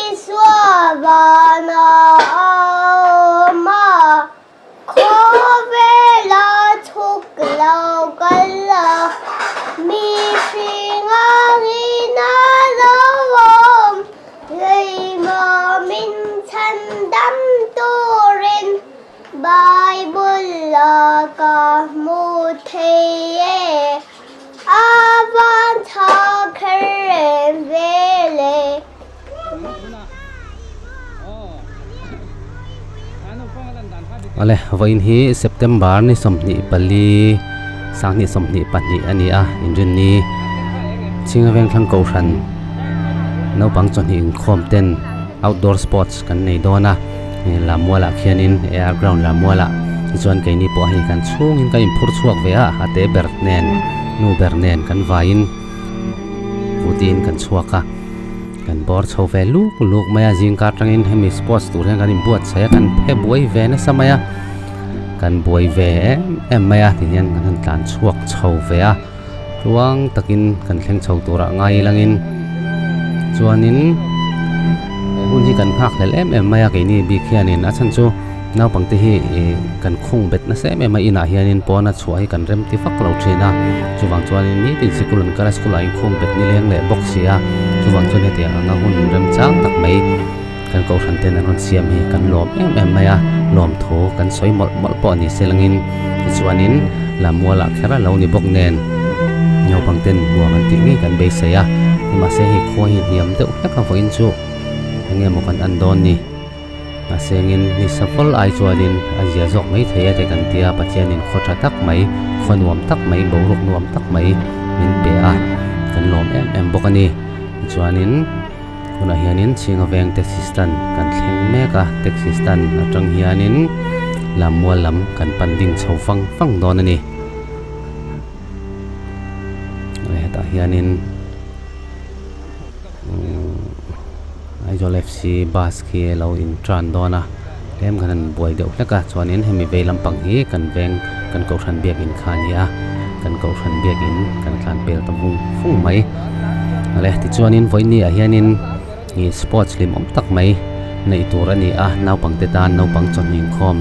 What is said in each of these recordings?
Isua vana a awm a, khawvela chhuk lo kal a, mihring angin a lo awm, Leimawm min chhan dam turin Bible a ka hmu thei e. A van tha kher rem ve le. Awle, vawiin hi September ni 24 2022 a ni a, inrinni Chhinga Vengthlang Kohhran naupang chawhnih inkhawm ten outdoor sports kan nei dawn a, Lamualah khianin AR ground Lamualah tichuan keini pawh hei kan chhungin kan inphur chhuak ve a, a te ber nen nu ber nen kan vaiin kutin kan chhuak a, kan bawr chho ve luk luk mai a, zingkar atangin hemi sports tur hian kan inbuatsaih a, kan phe buai ve nasa mai a, kan buai ve em em mai a tihian kan han tlan chhuak chho ve a, tluang takin kan thleng chho turah ngai ilangin chuanin hun hi kan nghak hlel em em mai a keini bik hianin a chhan chu naupangte hi ih kan khung bet nasa em em a inah hianin pawna chhuah hi kan rem ti vak lo thin a chuvang chuanin nitin sikul an kal a school ah inkhung bet nileng leh bawk si a chuvang chuan hetiang anga hun remchang tak mai kan kohhran ten an rawn siam hi kan lawm em em mai a lawmthu kan sawi mawlh mawlh pawh a ni selangin tichuanin Lamualah kher a lo ni bawk nen naupang ten nuam an tih ngei kan beisei a nimahse hei khua hi hniam deuh hlek a vawiin chu enge maw kan en dawn ni mahse engin ni safawl ai chuanin a zia zawk mai thei a te kan tia Pathianin khaw tha tak mai khaw nuam tak mai boruak nuam tak mai min pe a kan lawm em em bawk a ni tichuanin. Tunah hianin Chhinga Veng taxi stand kan thleng mek a, taxi stand atang hianin Lammual lam kan pan ding chho fang fang dawn a ni. Hetah hianin Aizawl FC bus khi a lo in tan dawn a, tlem kan han buai deuh hlek a, chuanin hemi vei lampang hi kan veng kan kohhran biakin kha a ni a, kan kohhran biakin kan tlan pel ta vung vung mai. Ale tichuanin vawiin ah hianin ih sports hlim awm tak mai neih tur a ni a, naupangte tan naupang chawhni inkhawm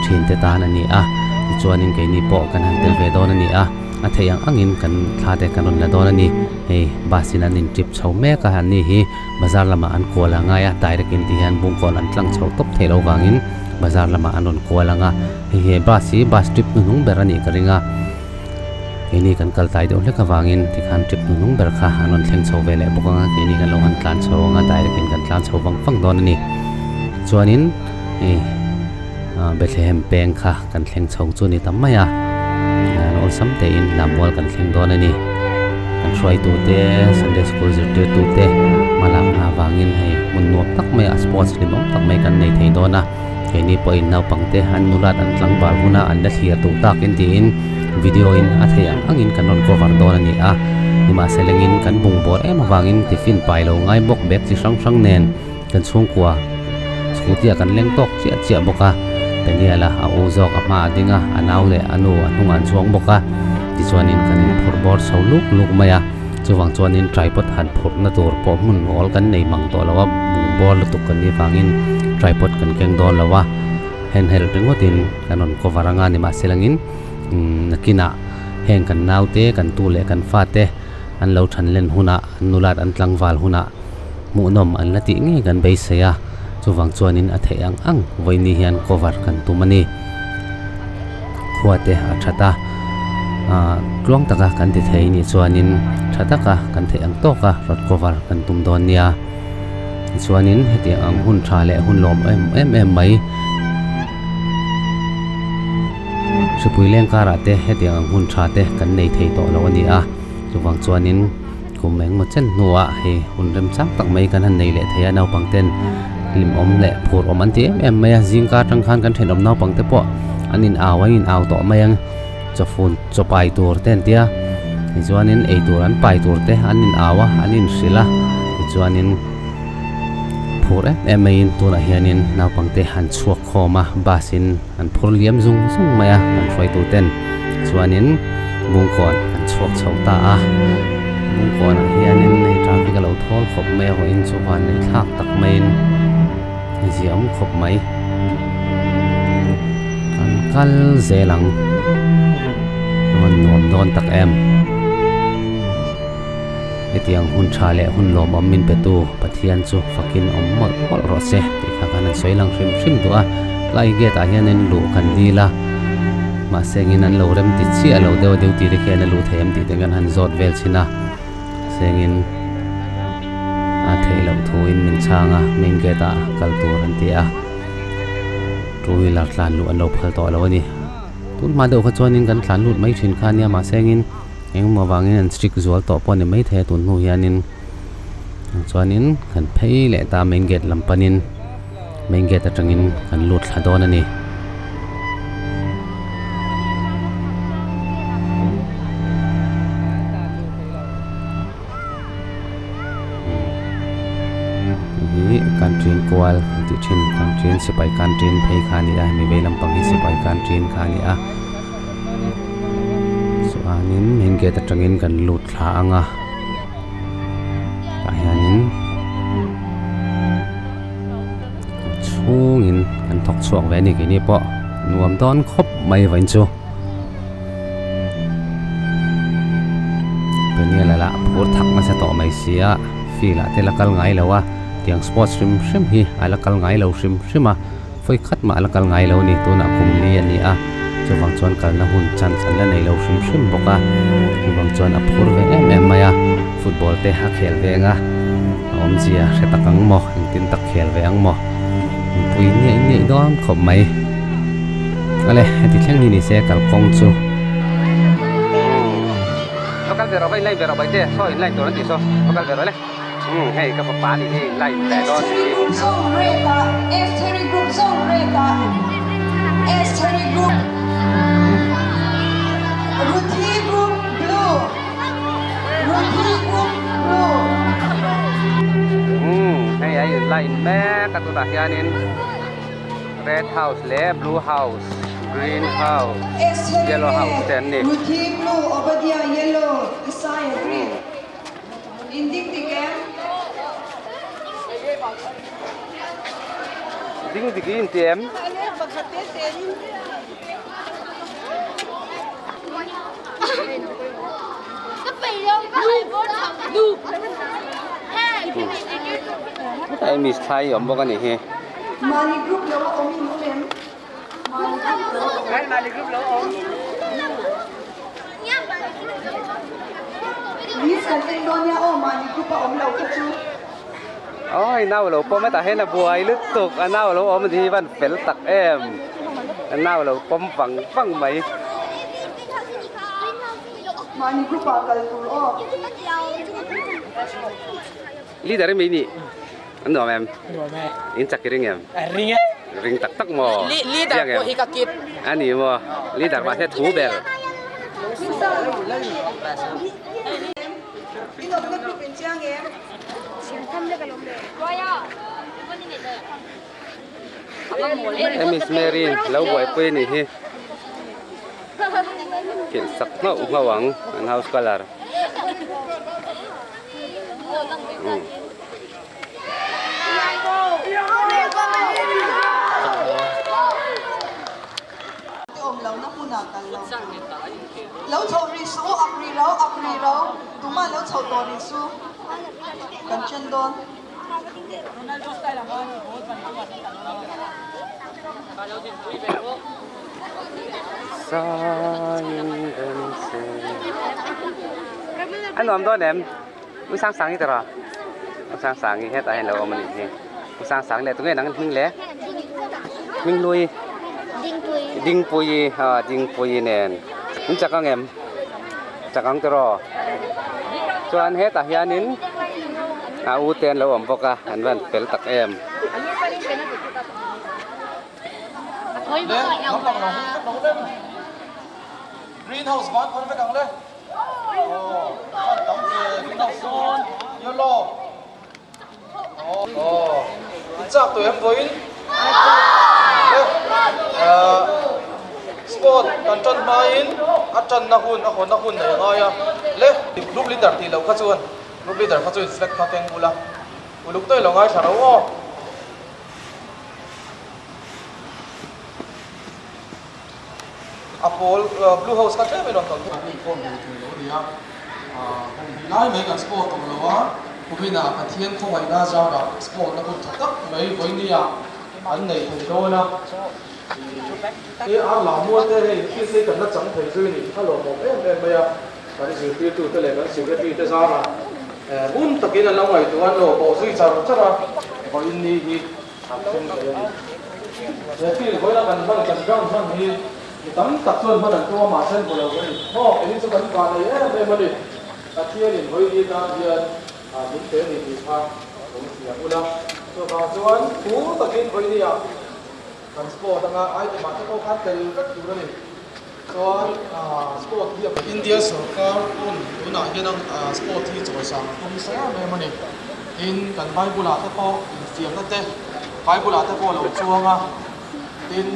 thin te tan a ni a, tichuanin keini pawh kan han tel ve dawn a ni a, a theih ang angin kan thla te kan rawn la dawn a ni, hei bus in an in trip chho mek a, an ni hi bazar lamah an kual a ngai a, direct in ti hian bungkawn an tlang chho tawp theih loh vangin bazar lamah an rawn kual ang a, hei he bus hi bus trip hnuhnung ber a nih ka ring a. Keini kan kal tlai deuh hlek avangin tikhan trip hnuhnung ber kha an rawn thleng chho ve leh bawk ang a, keini kan lo han tlan chho ang a, direct in kan tlan chho vang vang dawn a ni. Chuanin ih Bethlehem peng kha kan thleng chho chu a ni ta mai a, an awlsam tein Lammual kan thleng dawn a ni. Kan hruaitute, Sunday School zirtirtute hmalakna avangin hei hmun nuam tak mai a sports hlimawm tak mai kan nei thei dawn a. Keini pawhin naupangte an nulat an tlangval huna an la thlir duh takin tiin video in a theih ang angin kan rawn cover dawn a ni a. Nimahse lengin kan bungbawr em avangin tiffin pai lo ngai bawk bag chi hrang hrang nen kan chhungkua scooty ah kan leng tawk chiah chiah bawk a. Daniel-a a u zawk a hma a ding a, a nau leh a nu a hnungah an chuang bawk a. Tichuanin kan inphur bawr chho luk luk mai a. Chuvang chuanin tripod han phurhna tur pawh hmun awl kan nei mang tawh lo a, bungbawr lutuk kan nih vangin tripod kan keng dawn lo a, handheld ringawtin kan rawn cover anga nimahselangin nakinah heng kan naute kan tu leh kan fate an lo than len hunah an nulat an tlangval hunah hmuhnawm an la tih ngei kan beisei a, chuvang chuanin a theih ang ang vawiini hian cover kan tum a ni. Khua te a that a, ah tluang taka kan ti thei nih chuanin tha taka kan theih ang tawka rawn cover kan tum dawn nia. Tichuanin hetiang ang hun tha leh hun lawm em em em mai hripui leng karah te hetiang ang hun tha te kan nei thei tawh lo a ni a, chuvang chuanin kum engmaw chen hnuah hei hun remchang tak mai kan han nei leh thei a naupang ten hlimawm leh phur awm an ti em em mai a zingka atang khan kan thenawm naupang te pawh an in au an in au tawh mai ang chawfun chaw pai tur te an tia tichuanin ei tur an pai tur te an in au a an in hrilh a. Tichuanin phur em em maiin tunah hianin naupangte an chhuak khawm a, bus in an phur liam zung zung mai a kan hruaitu ten. Chuanin Bungkawn kan chhuak chho ta a, Bungkawnah hianin hei traffic a lo thawl khawp mai a, vawiin chu van neih thlak tak maiin ziah awm khawp mai. Kan kal zel ang, a rawn nuam dawn tak em. Hetiang hun tha leh hun lawmawm min petu Pathian chu fakin awm mawlh mawlh rawh se tih kha kan han sawi lang hrim hrim duh a, tlai gate ah hianin luh kan dil a, mahse engin an lo rem ti chiah lo deuh a duty te khian a luh thei em tih te kan han zawt vel chhin a, mahse engin a theih loh thuin min chhang a, main gate ah kal tur an ti a, two wheeler tlan luh an lo phal tawh lo a ni. Tun hma deuh kha chuanin kan tlan lut mai thin kha ania mahse engin Engmaw vangin an strict zual tawh pawh a ni maithei a tun hnu hianin chuanin kan phei leh ta main gate lam panin main gate atangin kan lut thla dawn a ni. Hei hi canteen kual an tih thin canteen sipai canteen phei kha a ni a hemi vei lampang hi sipai canteen kha a ni a. Chuanin main gate atangin kan lut thla ang a tah hianin chhungin kan thawk chhuak ve a ni keini pawh nuam dawn khawp mai vawiin chu Daniel-a lah phur thak nasa tawh mai si a field ah te la kal ngai lo a tiang sports hrim hrim hi a la kal ngai lo hrim hrim a. Vawi khat mah a la kal ngai lo a ni, tunah kum li a ni a, chuvang chuan kalna hun chance an la nei lo hrim hrim bawk a, chuvang chuan a phur ve em em mai a, football te a khel ve ang a, a awmzia hre tak ang maw, engtin tak khel ve ang maw, mipui niaih niaih dawn khawp mai. Awle, heti thleng hi ni se kalkawng chu. Va kal ve rawh, va inline ve rawh Baite, saw inline tur an tih saw, va kal ve rawh le. Umm hei ka fapa nih hi line ve dawn nih hi. Group zone red ah Estheri group zone red ah Estheri group Ruthi group blue Ruthi group blue. Umm hei a in line mek a tunah hianin red house leh blue house green house Estheri yellow house red te an ni. Ruthi blue Obadiah yellow Isaiah green. In ding dik em? Ding dik in ti em? Hei miss thlai awm bawk a nih hi. Mali group lo a awm in awm em? Mali group lo a awm. Miss kan en dawn nia aw mahni group a awm lo kha chu. Oi nau lo pawm hetah hian a buai lutuk a nau lo awm hi van fel tak em a nau lo pawm vang vang mai. Mahni group ah kal tur aw. Leader emi nih an nuam em? Nuam e. In chak i ring em? Ring e. Ring tak tak maw? Leader pawh hi ka kip. A ni maw? Leader mahse thu ber. In awmna group in chiang em? Miss Mary lo buaipui a nih hi. Kilh sak nghauh nghauh ang an house colour. A nuam dawn em? U sang sang hi tawrh a? U sang sang hi hetah hian lo awm a nih hi. U sang sang leh tunge nang hming le? Hming hlui? Dingpui. Dingpui a Dingpui nen. In chak ang em? Chak ang tawrh aw. Chuan hetah hianin a u te an lo awm bawk a, an van fel tak em. Greenhouse van khawn vek ang le. Aw, van tam ve greenhouse sawn yellow. Aw, i chak tawh em vawiin? Sport kan tan hmain a tanna hun, a hawnna hun nei a ngai a. Le, group leader tih loh kha chuan group leader kha chu in flag kha keng ula, uluk tawih lo ngaithla ro aw. A pawl blue house kha tlem in rawn kal phei. Inkhawm ve thei lo a ni a, kum hnih lai mai kan sport tawh lo a, kuminah Pathian khawngaihna zarah sport na hun tha tak mai vawinia an nei thei dawn a. He ar lam mual te hei field hi kan la chang thei zui ni a lawmawm em em mai a, kan zirtirtute leh kan secretary te zarah ngun takin an lo ngaihtuah an lo bawh zui char char a, vawiin ni hi an thleng thei a ni. He field vawiina kan hman kan ground hman hi mi tam tak chuan hman an tum a mahse an hmu lo a ni. Maw kei hi chu kan vah nei em em a ni. Pathianin vawiin tan hian min pe a ni tih kha lo hria ula. Chuvang chuan phur takin vawinia Kan sport anga item ah te pawh khan tel vek tur a ni. Chuan sport hi India sorkar pawn tunah hian sport hi chawisang a tum nasa em em a ni. Tin, kan Bible ah te pawh infiamna te Bible ah te pawh a lo chuang a. Tin,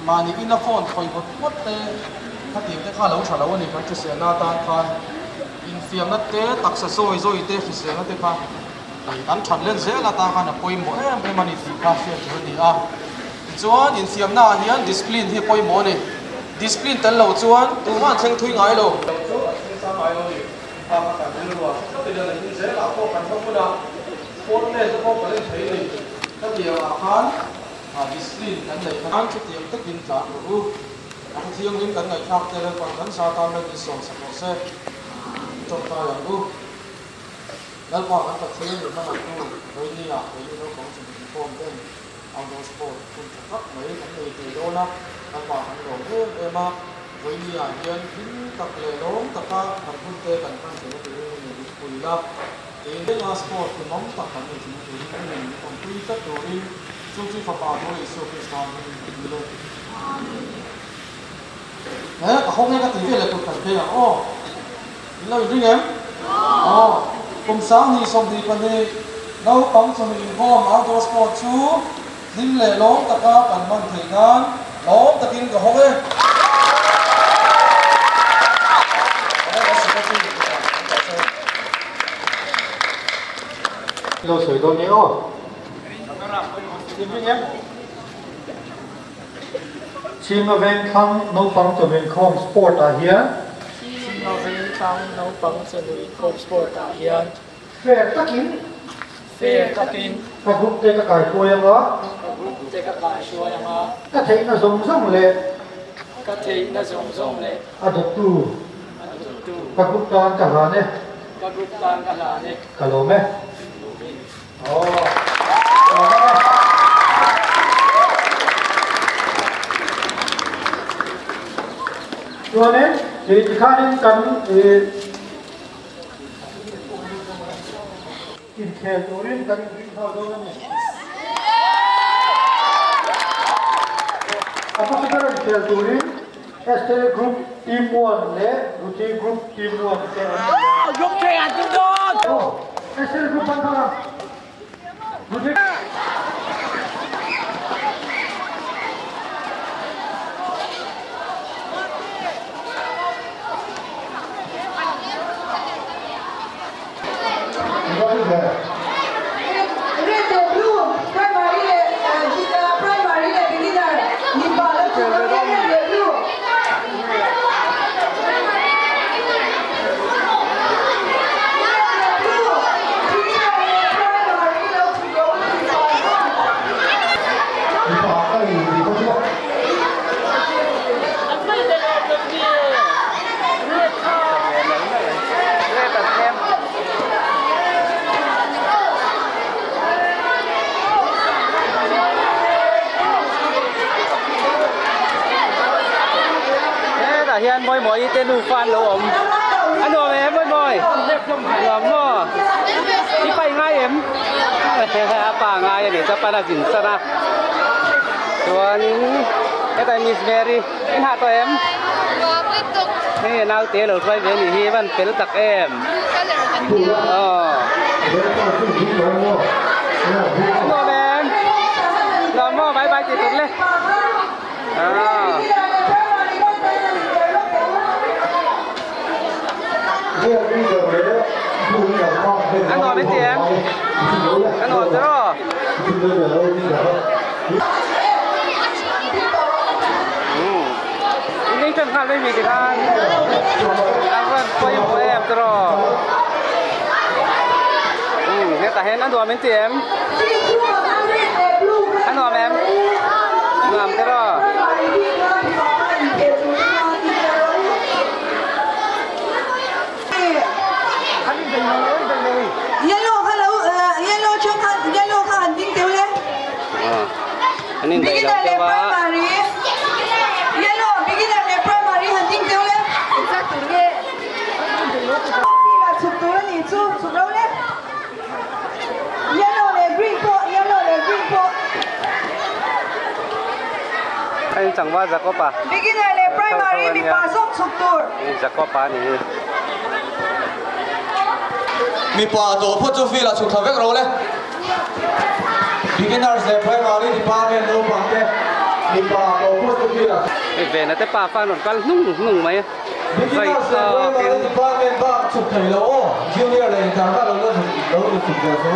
mahni ina phone khawih ngawt ngawt te khatiang te kha a lo tha lo a ni kan hriselna atan khan. Infiamna te taksa zawi zawi te hriselna te kha. Kan that len zel atan khan a pawimawh em em a ni tih kha hriat tur a ni a. Tichuan infiamna ah hian discipline hi a pawimawh a ni. Discipline tel lo chuan tumah an thleng thui ngai lo. Lo chu an thleng sang ngai lo a ni. Kha kha kan rilru ah hre tlat ila nakin zelah pawh kan hma hmun a sport man te pawh kan en thei a ni. Khatiang ah khan discipline kan neih khan chutiang takin tlan rawh u. A hrethianghlim kan ngaihthlak te Lalpan kan za tan mai min sawmsak rawh se. Tawngtai ang u. Lalpa kan Pathian i hmangaihtu Vawinia keini naupang chu min inkhawm ten outdoor sport hun tha tak mai kan nei thei dawn a, Lalpa kan lawm em em a, Vawinia hian hlim tak leh lawm taka kan hun te kan hman theihna turin i min pui la, keini renga sport hlimawm tak kan nei theihna turin i min awmpui tlat turin chu chu Fapa Hruai Isua Krista hmingin ka dil e. He ka hawng e ka ti vel leh kut kan phei ang aw. In lo inring em? Aw. Kum 2022 naupang chawhmeh inkhawm outdoor sport chu hlim leh lawm taka kan hman theih nan lawm takin ka hawng e. Lo sawi dawn nge aw? Inring em? Chhinga Vengthlang naupang chawhmeh inkhawm sport ah hian. Chhinga Vengthlang naupang chawhmeh inkhawm sport ah hian. Fair takin. Fair takin. Ka group te ka kaihruai anga. Ka group te ka kaihruai anga. Ka theihna zawng zawng leh. Ka theihna zawng zawng leh. A dawttu. A dawttu. Ka group tan ka hlan e. Ka group tan ka hlan e. Ka lawm e. Chuanin ih tikhanin kan ih inkhel turin kan inring nghal dawn a ni. A hmasa ber inkhel turin STA Group Team 1 leh Ruti Group Team 1 te an ni a. Group 3 an tum dawn! STA Group an thar a. Ruti Red leh Blue, Primary leh Primary leh Beginner, mipa lo chu lo nia Red leh Blue. Red leh Blue, Beginner leh Primary lo chu lo mipa chuan. Mipa ka ni tih kha chu. Hetah hian Mawimawii te nufa an lo awm. A nuam em Mawimawi? Nuam maw? I pa i ngai em? A pa a ngai a ni, chuan a zin san a. Chuanin hetah hian Miss Mary in hah tawh em? Hei naute lo hruai ve a nih hi, a van fel tak em? Aw. Nuam em? Nuam maw bye bye tih tur le. Ah. A nuam i ti em? A nuam tiraw? In ding ṭan nghal mai mi tikhan a van pawimawh em tiraw? Hetah hian a nuam in ti em? A nuam em? Nuam tiraw? Yellow kha lo yellow chu kha yellow kha han ding teuh le. An in daih lo Beginner leh deuh a. primary yellow beginner leh primary han ding teuh le. Engzat tur nge? Field ah chhuk tur a nih chu chhuk lo le. Yellow leh green pawh yellow leh green pawh. A in changva Jacob-a. Beginner leh primary mipa zawk chhuk tur. Jacob-a a ni hi. Mipa tawh phawt chu field ah chhuk thla vek ro le. Beginners leh primary department naupang te mipa tawh phawt chu field ah. Hei vena te pa fa an rawn kal hnung hnung mai a. Beginners leh primary department bak chhuk thei lo aw. Junior leh intern kha lo la lo la chhuk ve chu.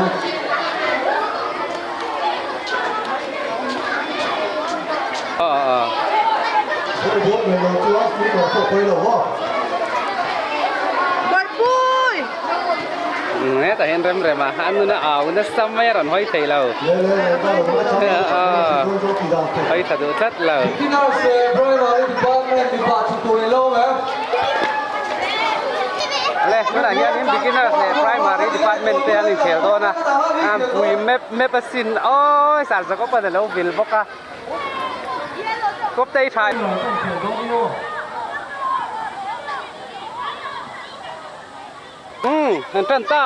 Hetah hian rem rem a a nuna au nasa mai a rawn hawi thei lo hawi tha duh tlat lo. Le tunah hianin beginners leh primary department te an inkhel dawn a an pui map map a sin awi sar Jacob-an a lo vil bawk a kawp te hi tha Umm an tan ta.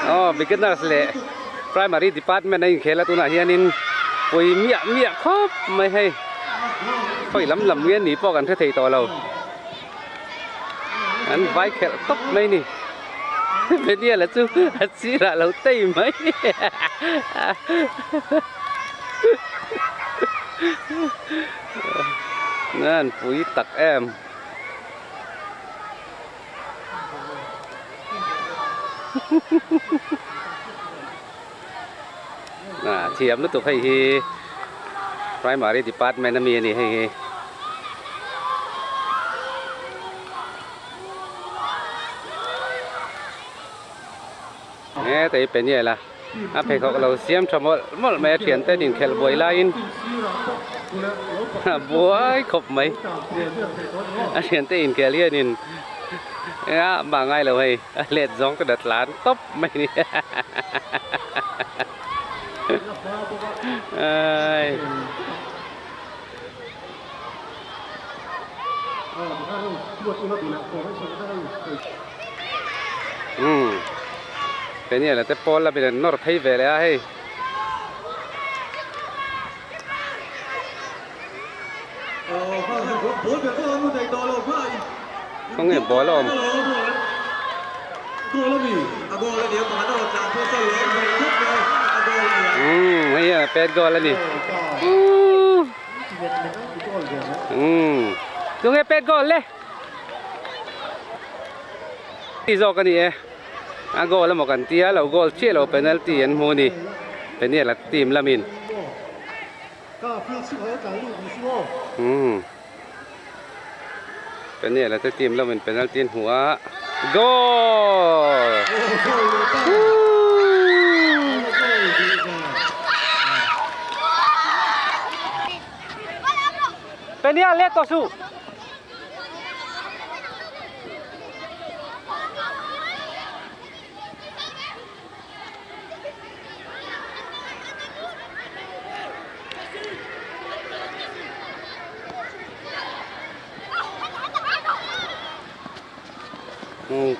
Aw beginners leh primary department a inkhel a tunah hianin pui miah miah khawp mai hei khawi lam lam nge ni pawh kan hre thei tawh lo an vai khelh tawp mai ni Daniel-a chu a sirah a lo tei mai an pui tak em. Ah thiam lutuk hei hi primary department ami ani hei hi. He tei peniel a a pheikhawk lo siam tha mawlh mawlh mai a thiante an inkhelh buai laiin a buai khawp mai a thiante inkhelh hianin eng ah mah ngai lo hei a let zawng te la tlan tawp mai a ni ai. Umm. Peniel a te pawl lamin an nawr phei ve leh a hei. Khawnge ball a awm? Umm hei hian a pet goal a ni. Umm tunge pet goal le? Ti zawk a ni e. A goal emaw kan tia lo goal chiah lo penalty an hmu a ni. Peniel a team lamin. Umm Peniel a te team lamin penalty an hmu a. Goal! Peniel let tawh suh.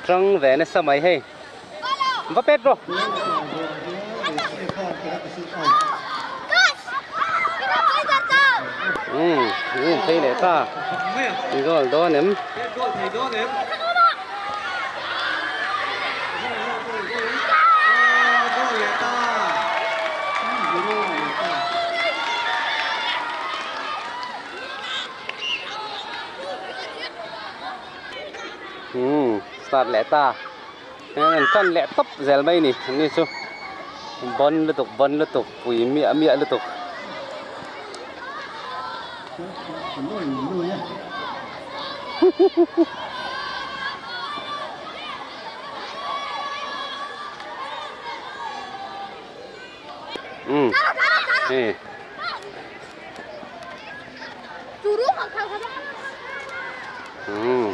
Tang ve nasa mai hei va pet rawh. Umm umm phei leh ta goal dawn em. Umm start leh ta heng an tan leh tawp zel mai ni ani chu bon lutuk bon lutuk pui miah miah lutuk. Umm hei. Umm.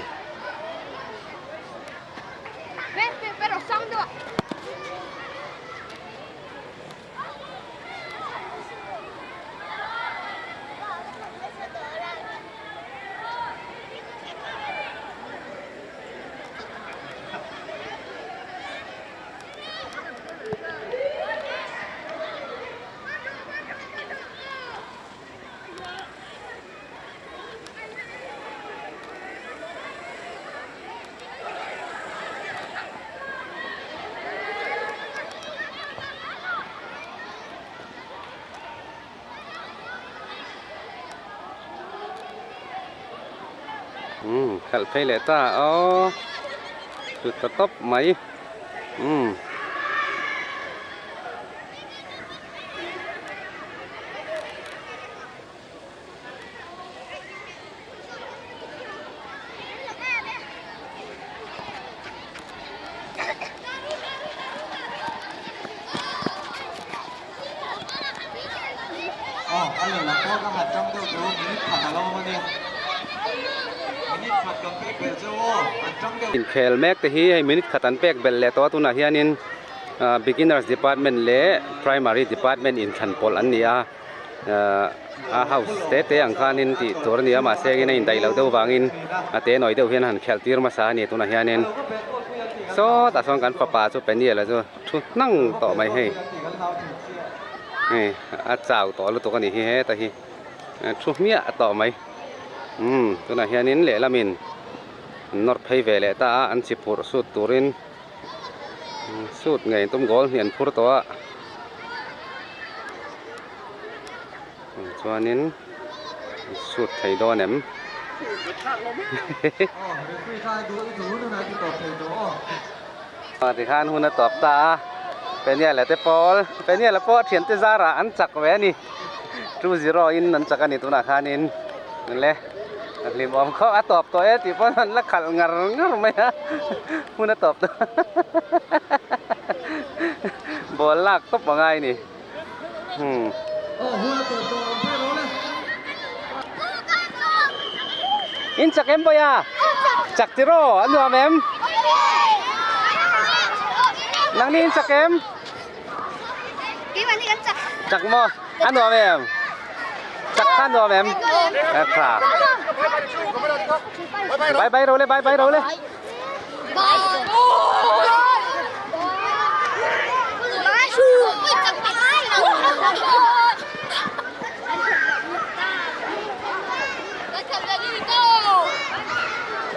Umm khalh phei leh ta aw tut ta tawp mai umm. Inkhel mek te hi hei minute khat an pek belh leh tawh a tunah hianin beginners department leh primary department inthlan pawlh an ni a a house te te ang khanin tih tur a ni a mahse engin a indaih loh deuh vangin a te nawi deuh hian a han khelh tir hmasa a ni tunah hianin sawtah sawn kan fapa chu Peniel-a chu thu hnang tawh mai hei hei a chau tawh lutuk a nih hi heta hi thu hmiah tawh mai umm tunah hianin lehlamin an nawr phei ve leh ta a an chi phurh sut turin. Suit ngei tum goal hnih an phur tawh a chuanin suit thei dawn em tikhan hun a tawp ta a Peniel-a te pawl Peniel-a pawh a thiante zarah an chak ve a ni 2-0 in an chak a ni tunah khanin le. A hlimawm khawp a tawp tawh e tih pawn an la khalh ngar ngar mai a hmun a tawp tawh ball lak tawp a ngai ni hmm. In chak em Bawia? Chak tiraw a nuam em? Nangni in chak em? Chak maw? A nuam em? Chak kha nuam em? A tha. Bye bye ro le, bye bye ro le.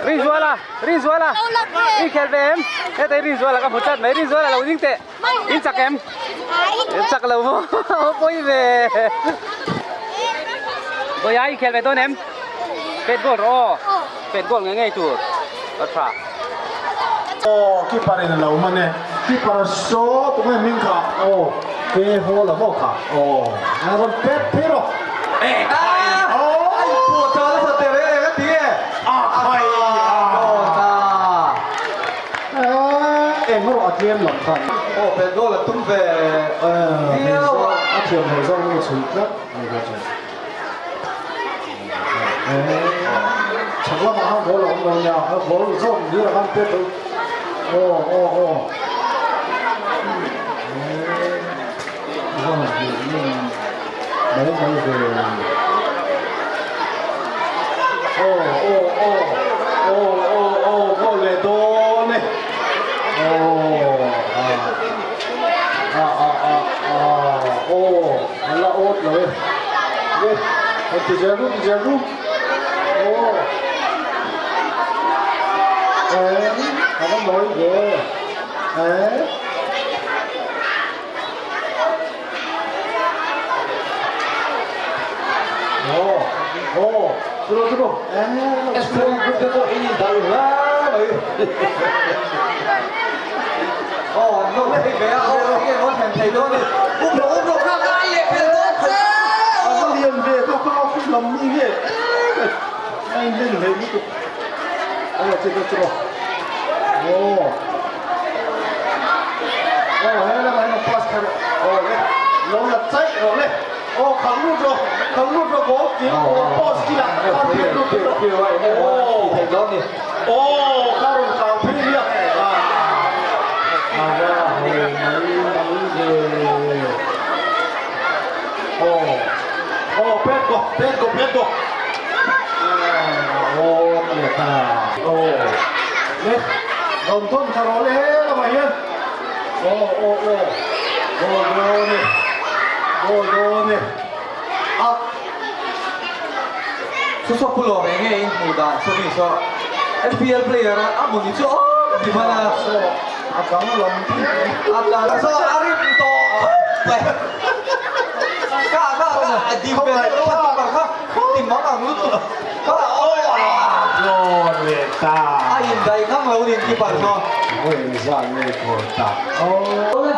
Rinzuala Rinzuala i khel ve em heta i Rinzuala ka hmu chat mai Rinzuala lo ding teh in chak em in chak lo maw aw pawi ve Bawiha i khel ve dawn em pet goal rawh aw pet goal ngei ngei tur a tha. Aw keeper in a lo man e keeper saw tunge hming kha aw ke haw la maw kha aw a rawn pet phei rawh Eng erawh a tlem lam khan. Aw pet goal a tum ve viau a. A thiam lo zawng nge chhui tlat mai kha chu. Chhak lamah khan ball a awm lo nia, a ball zawk ni ah khan pet lo. Aw aw aw. Mai mai ve. Aw aw aw aw aw aw goal leh dawn e. Aw ah ah ah ah aw a la awt lo e. Le han ti zel ru ti zel ru. Aw eh a va mawi ve eh. Aw he lamah hian a pass kher aw le lo la chaih rawh le aw khal lut rawh khal lut rawh ball kil ball post kilah khan phei lut rawh aw aw kha rawn kau phei nia a va ho mai mai ve aw aw pet go pet go pet go aw le ta aw le rawn thawn tha rawh le he lamah hian aw aw aw goal dawn e goal dawn e a Chu saw pu lawm eng nge in hmuh dan saw mi saw FPL player a a hmun hi chu aw ka ti hman a saw a dang lam a tlan saw a rim tawh khawp mai ka ka ka a dim ve deuh a keeper kha ti mang ang lutuk ka aw Dawn leh ta. A indaih ngang lo nin keeper chu. Vawi zan nge kawl ta. Awle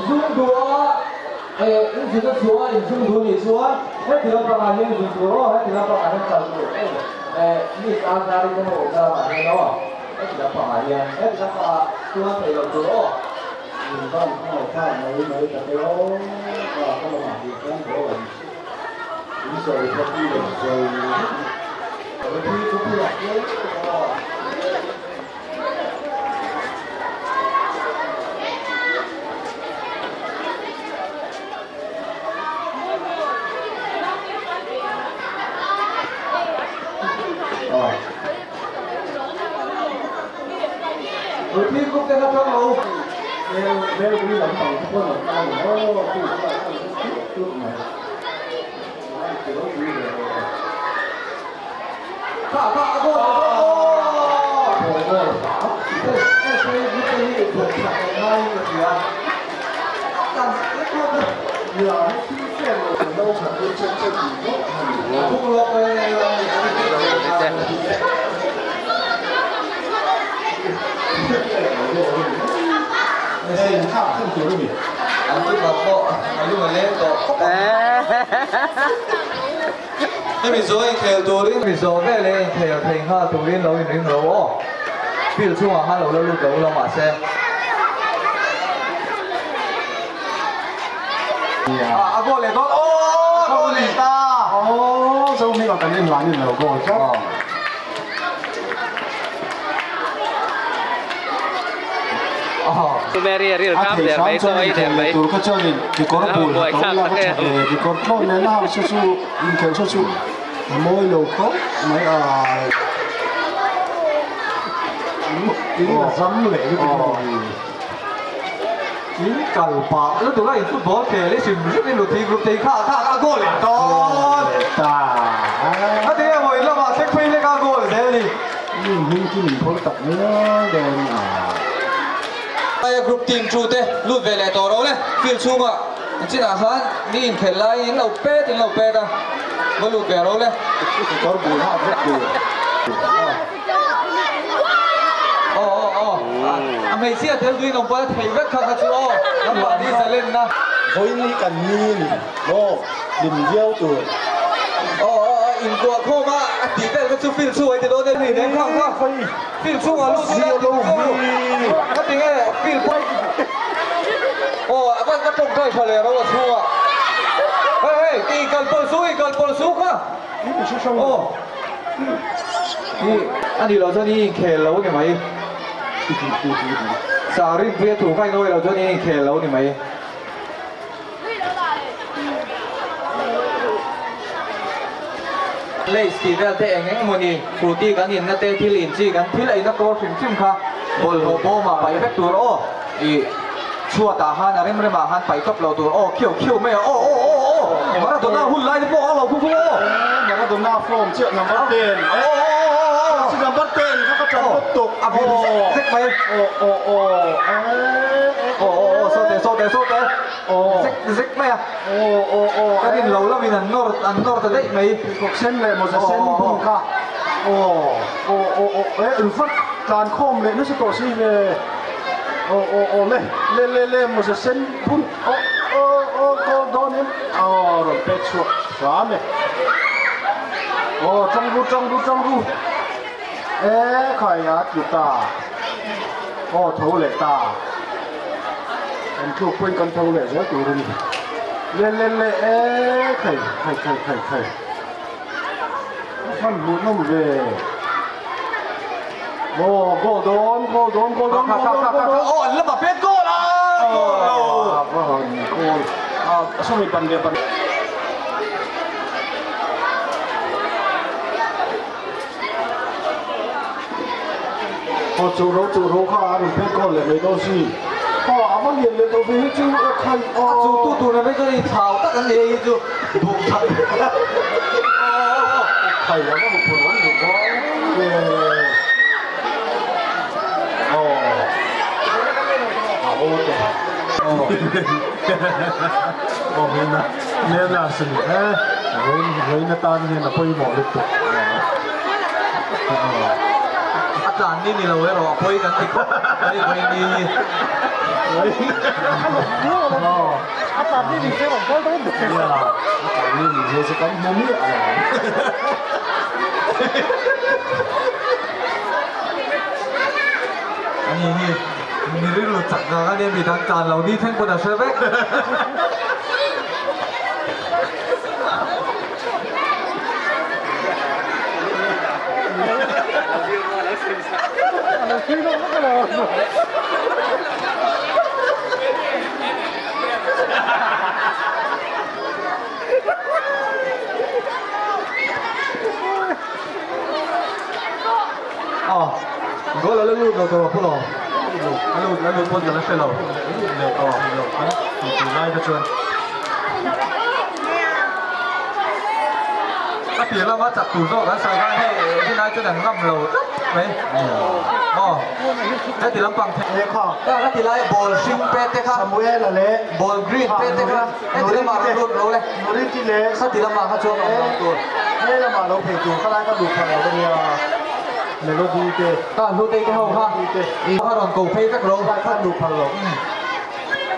zung duh a eh in zun a chhuah a in zung duh nih chuan heti lampangah hian zun tur aw heti lampangah hian kal tur hei eh miss Azari te ho awmna lamah hian aw heti lampangah hian heti lampangah chuan theih loh tur aw. In van hmangaih thlak mai mai ta te aw ka ka lamah hi chuan ball an in sawi kha pi leh zo vek chu bulah hle a. Ruthie group te kha chuan lo. Hmel hmel pui lam pang te pawh an lo kal maw chu chu a kal tut tut mai. An ti ropui ve aw. Kha kha a goal a goal goal SA group te hi thawk chak an ngai in ka hria. Tan Ya he thil chen lo lo that hi chen chen tih ngawt a ni. Thuk lawk e Hei in khak thung tur a ni. An ti bat pawh a lung a leng tawh khawp ang. Hemi zawh inkhel turin mi zawh veleh inkhel thei nghal turin lo inring lo aw. Field chhungah khan lo la lut lo ula mahse. A goal leh dawn aw goal leh ta. Aw zo hming ah kan en lanin lo goal tlat. A thei hram chuan inkhel leh tur kha chuanin kekawr bul ha to ila va tha ve, kekawr tlawn leh la hang se chu inkhelh se chu a mawi lo khawp mai a. In a zam leh lutuk a ni. In kal pah lutuk a in football khel i hrim hrim in Ruthi group te hi kha kha a goal leh dawn. Ta. A ti emaw in lamah thleng phei hlek a goal zel ni. Mi hming khi min phawr tak ngial dawn a. Aia group team chu te lut ve leh tawh ro le. Field chhungah an chinah khan mi inkhelh laiin in lo pet in lo pet a, va lut ve ro le. Kawr bul hak vek tur. Aw aw aw a hmeichhia tel duin awm pawh a theih vek kha kha chu aw lamah ni zalenna. Vawiin hi kan ni a ni maw hlim viau tur. Aw aw aw inkuah khawm a a tih vel kha chu field chhungah i ti dawn em ni nen khang kha field chhungah lut ila ti chu ka ti nge field pawh aw a va tawngtai tha leh ro a chhungah hei hei i kal pawlh su i kal pawlh su kha. Aw i a nih loh chuan i inkhel lo ni mai. Sa rinpuia thu kha i nawi loh chuan i inkhel lo ni mai. Lays tih vel te eng eng emaw ni frooti kan inna te thil in chi kan thil eina kawr hrim hrim kha bawlhhlawh bawmah paih vek tur aw i chhuatah khan a rem remah khan paih tawp lo tur aw khiau khiau mai a aw aw aw aw Maradona hun lai te pawh a lo khu khu aw Maradona form chiah number 10 aw aw aw aw aw number 10 kha ka ṭan bawk tawh a vir zek zek mai aw aw aw aw aw aw sawte sawte sawte zek zek mai a aw aw aw ka rin lo lovin an nawr an nawr ta daih mai pheikhawk sen leh mawza sen bun kha aw aw aw aw eh in fat tlan khawm leh nasa tawh si ve aw aw aw le le le le mawza sen bun aw aw aw goal dawn em aw rawn pek chhuak hram e aw tang ru tang ru tang ru e khai a tlu ta aw tho leh ta. Kan tluk pawhin kan tho leh zel tur a ni. Le le le e khai khai khai khai khai. A hman hmuh nawm ve. Aw goal dawn goal dawn goal dawn goal dawn goal dawn. Aw an lama pet goal a goal lo. A va han goal. A sawmi pan ve pan. Aw chu ro chu ro kha a rawn pek kawl leh mai dawn si. Aw a va lian leh tawh ve hi chu e khai aw. A chu tu tur na vek chuan inchhau tak an ni hei hi chu duh that. Aw khai a va hmu phur awm duh dawn ve. Aw a aw te. Aw aw hena hena sin e vawiin atan hian a pawimawh lutuk. A tlan ni ni lo erawh a pawi kan ti khawp mai vawi ni hi. A tlan ni ni se rawn kal dawn ber. Nia, a tlan ni ni se chu kan hmu miah lo ang. Ani hi mi rilru chak vang ania mi dang tlan lo ni thleng pawn a hre vek. Aw, goal a la lut lo tur a pawh lo. A lut, a lut pawn ka la hre lo. Aw, tunlai kha chuan. A piah lama chak tur zawk an sawi khan hei rin ai chuan an ngam lo tlat mai. Aw, heti lampang He kha. Heti lai ball hring pe te kha. Samuel-a leh. Ball green pe te kha. Heti lamah rawn lut lo le. Nuriti leh. Khati lamah kha chuan awm lo tur. He lamah lo phei tur kha lai ka luh phah lo ania. Melody te. Ka hlutei te ho kha. Kha rawn ko phei vek lo. Kha luh phah lo.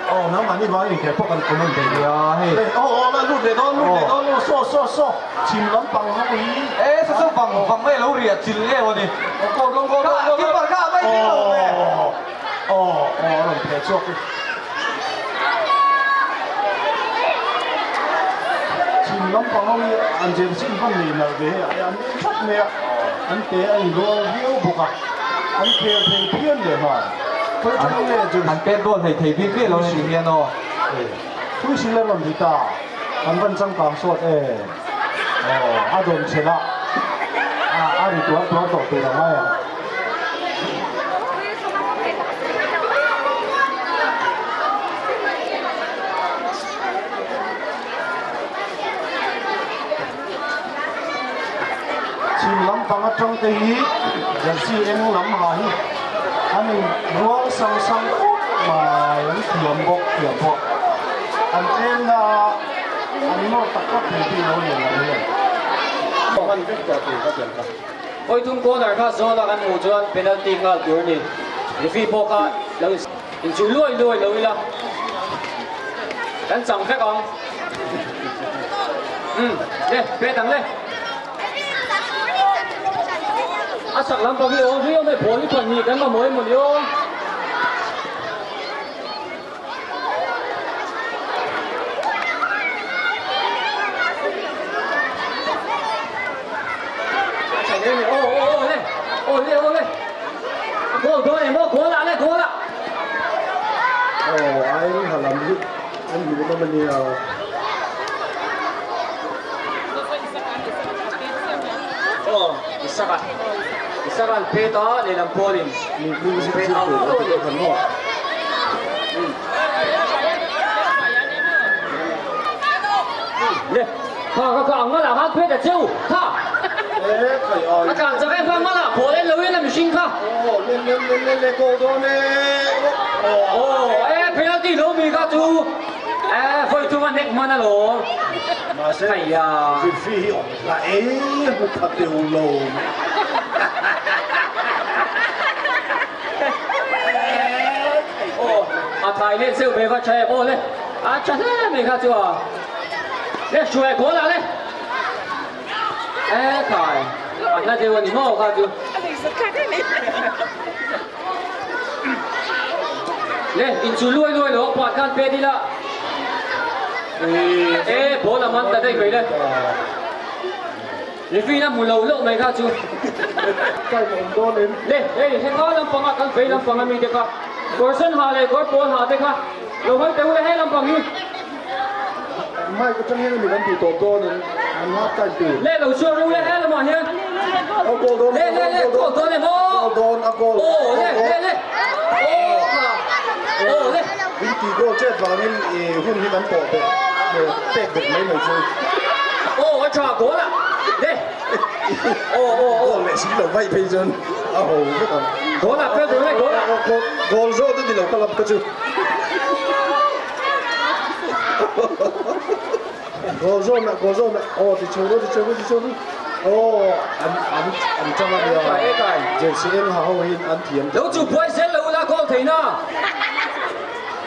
Aw nangmah ni vang inkhel pawh kan comment thei nia hei. Aw aw la lut leh dawn lut leh dawn aw saw saw saw chhim lampang ho hi. E saw saw vang vang mai lo riah chil nge maw ni. Aw goal goal goal goal goal. Keeper kha mai ding lo ve. Aw aw a rawn pheh chhuak hi. Chhim lampang ho hi an jersey in hman nei nalh ve hei an en thap mai a an te a inrual viau bawk a an khel thei phian leh nghal. An pet goal hlei thei bik miah lo ni hian aw. Thui sil a rawn ri ta, an van changkang sawt e. Aw, a dawn chhen a, a ri tuar tuar tawh tur a ngai ang. Chhim lam. lampang atang te hi jersey eng lam ha hi an in rual sang sang khawp mai an thiam bawk thiam pawh an tlem na a an nawr tak tak thei bik lo a ni ang hian. Hman vek tawh tur ka tiang kha. Kawithum corner kha zawn a kan hmuh chuan penalty nghal tur a ni. Referee pawh kha lo inchuh luai luai lo ila kan chang vek ang. Umm le pet ang le. A chak lampang hi awm viau mai ball hi pahnih kan mamawh emaw ni aw. Aw ai ha lam hi an hmuh nawm a nia. Aw Isaka Isaka an pet a lehlam pawlin pet out a ni. Le kha kha kha ang mala khan phet a cheu kha a tlan chak em kha mala ball en lo in a mihring kha Oh le le le le le goal dawn e oh e penalty lo mi kha chu e vawi thum a hnek hman alawm mahse Aiya. referee hi awm hla e hmu kha teuh lo. Aw a thai let zeuh ve va tha em aw le a tha hle mai kha chu a le hruai goal ah le e khai a hla deuh a ni maw kha chu le inchu luai luai lo pah khan pet ila e ball a man ta daih mai le. Referee a hmu lo loh mai kha chu. Time a awm dawn em? Le, hei heng a lampanga kan vei lampang ami te kha kawr sen ha leh kawr pawl ha te kha lo hawi teh u le hei lampang hi. Mic atang hian ami kan tih tawp dawn in an half time tur. Le lo chhuak ru le he lamah hian. A goal dawn Le le le goal dawn em aw. Goal dawn a goal. Aw le le le. Aw kha. Aw le. In tih goal chet vangin i hun hi kan pawh beh pek bek mai mai chu. Aw a tha goal a le. Aw aw aw. Goal leh si lo vaih phei chuan a ho vek ang. Goal a fel tur le goal a. Goal zawt a ni lo ka lam ka chu. Goal zawn ah goal zawn ah aw ti chho ru ti chho ru ti chho ru aw an an an tang a nia jersey eng ha ho hi an thiam Lo chu buai zel lo ula goal thei na.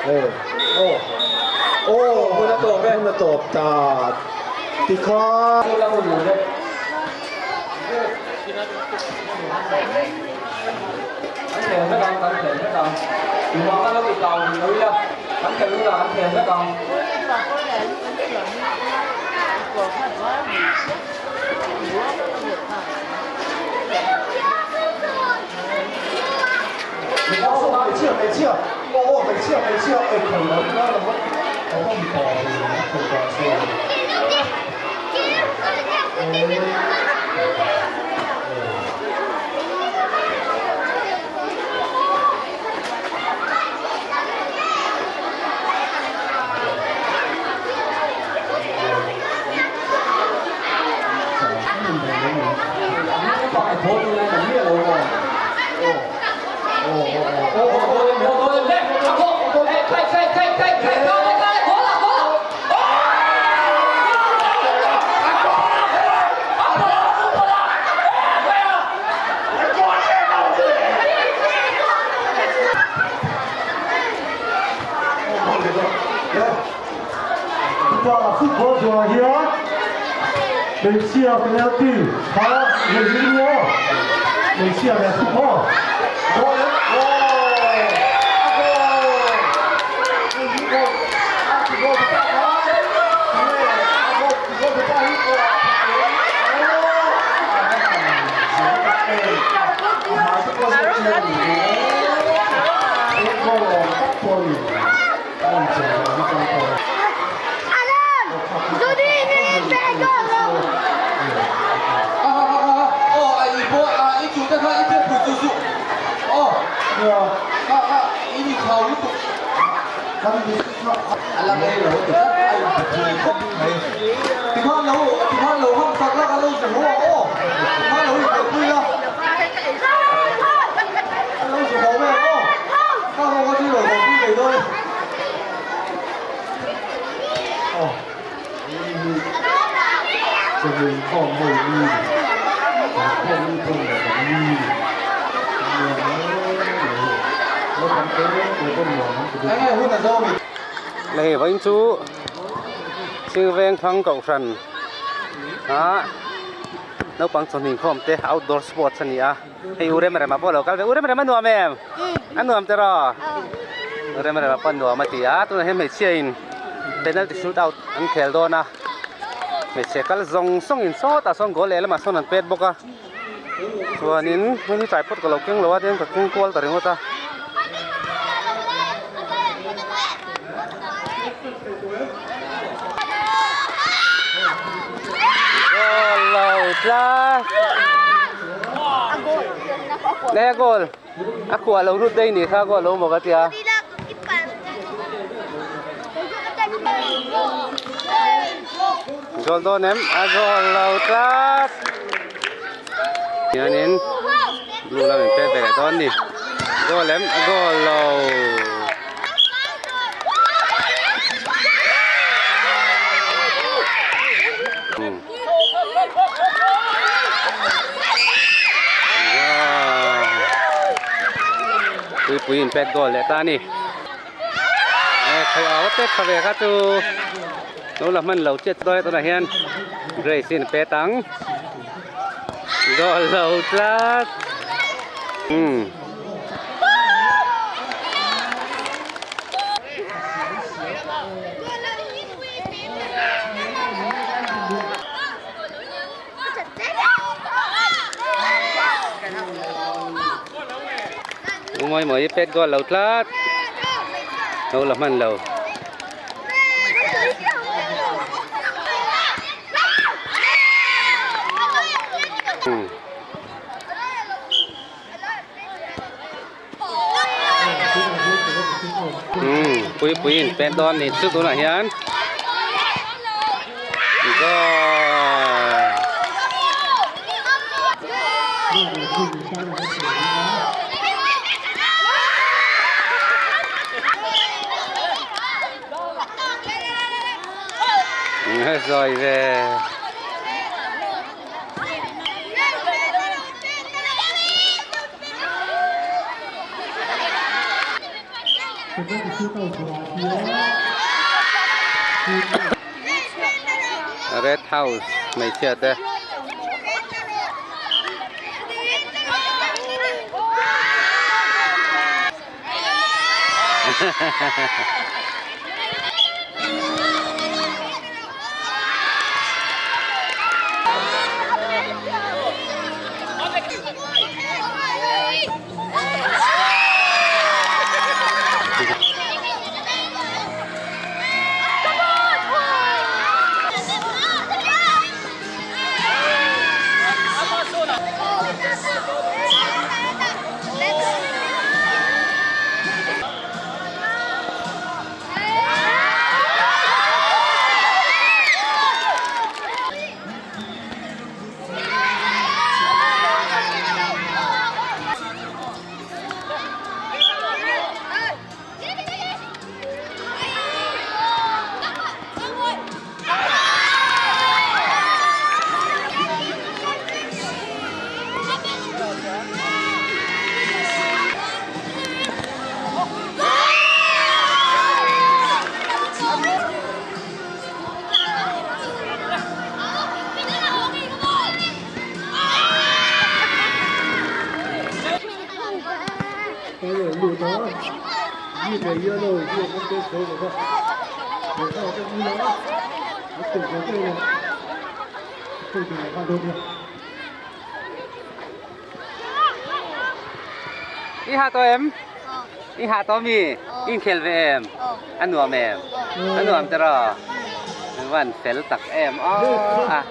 Aw aw aw Hun a tawp e. Hun a tawp ta tikhan. Kan khel vek ang, kan khel vek ang. Tumah kha lo ti tau rih lo ila, kan khel ula kan khel vek ang. Hmeichhia hmeichhia aw aw hmeichhia hmeichhia ei khawi lo ila lo va a va mipa ve a khawi dan chuan. Football zawhah hian hmeichhia penalty kha lei hi nia hmeichhia leh football. A la rei lo ti tlat a inpe thei khawp mai. Tikhan lo tikhan lo ham tak la ka lo zu haw ang aw. Tikhan lo inkalpui la. Ka lo zu haw mai ang aw. Ka haw kha chu i rawn haw pui ngei dawn e. Aw ni hi chawhmeh inkhawm ho ni ni kan khawm ni pawn leh kan ni ni nuam em mai hei naupang te te pawn nuam an ti bik. Enge hun a zo mi? Hei vawiin chu Sirveng thlang kohhran ah naupang chawhmeh inkhawm te outdoor sports a ni a hei u Remrema pawh a lo kal ve u Remrema nuam em a nuam tiraw u Remrema pawh nuam a ti a tunah hian hmeichhia in penalty shoot out an khel dawn a hmeichhe kal zawng zawng in sawtah sawn goal leh lamah sawn an pet bawk a chuanin hei hi tripod ka lo keng lo a tin ka keng kual ta ringawt a. Goal lo tlat Nge goal a khuah lo lut daih nih kha goal lo maw ka tia. Goal dawn em a goal lo tlat hianin blue lam in pet ve leh dawn ni goal em a goal lo. Tuipui in pet goal leh ta a ni. E khai au a pet tha ve kha chu lo la hman lo chiat dawn e tunah hian Grace in pet ang goal lo tlat umm. Mawi mawi pet goal lo tlat lo la hman lo. Pui pui in pet dawn ni chu tunah hian goal rồi về. Red House hmeichhia te. I ha tawh em? I ha tawh mi? I inkhel ve em? A nuam em? A nuam tiraw? Van fel tak em aw a.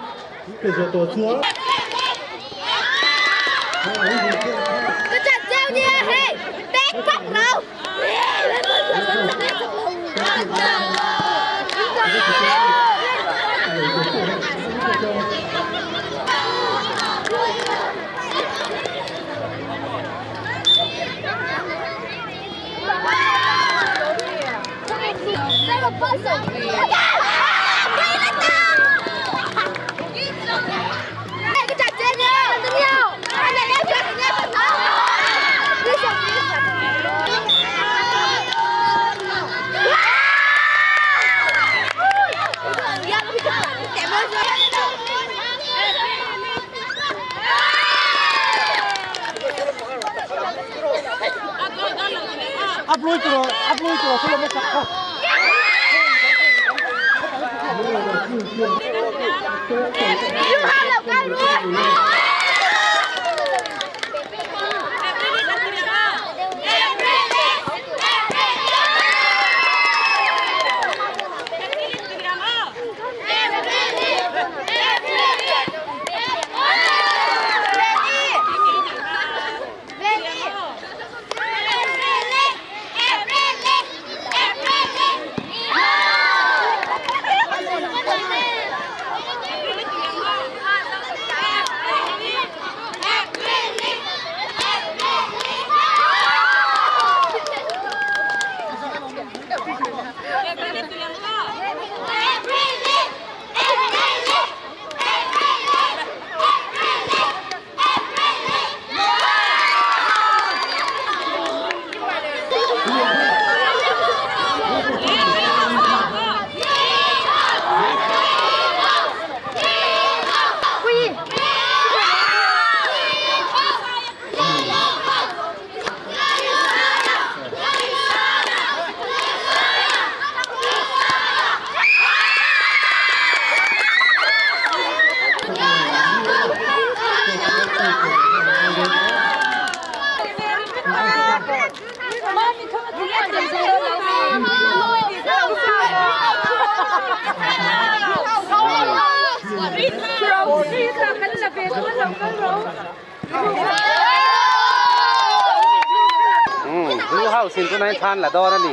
Blue House in tunah hian thlan la dawn a ni.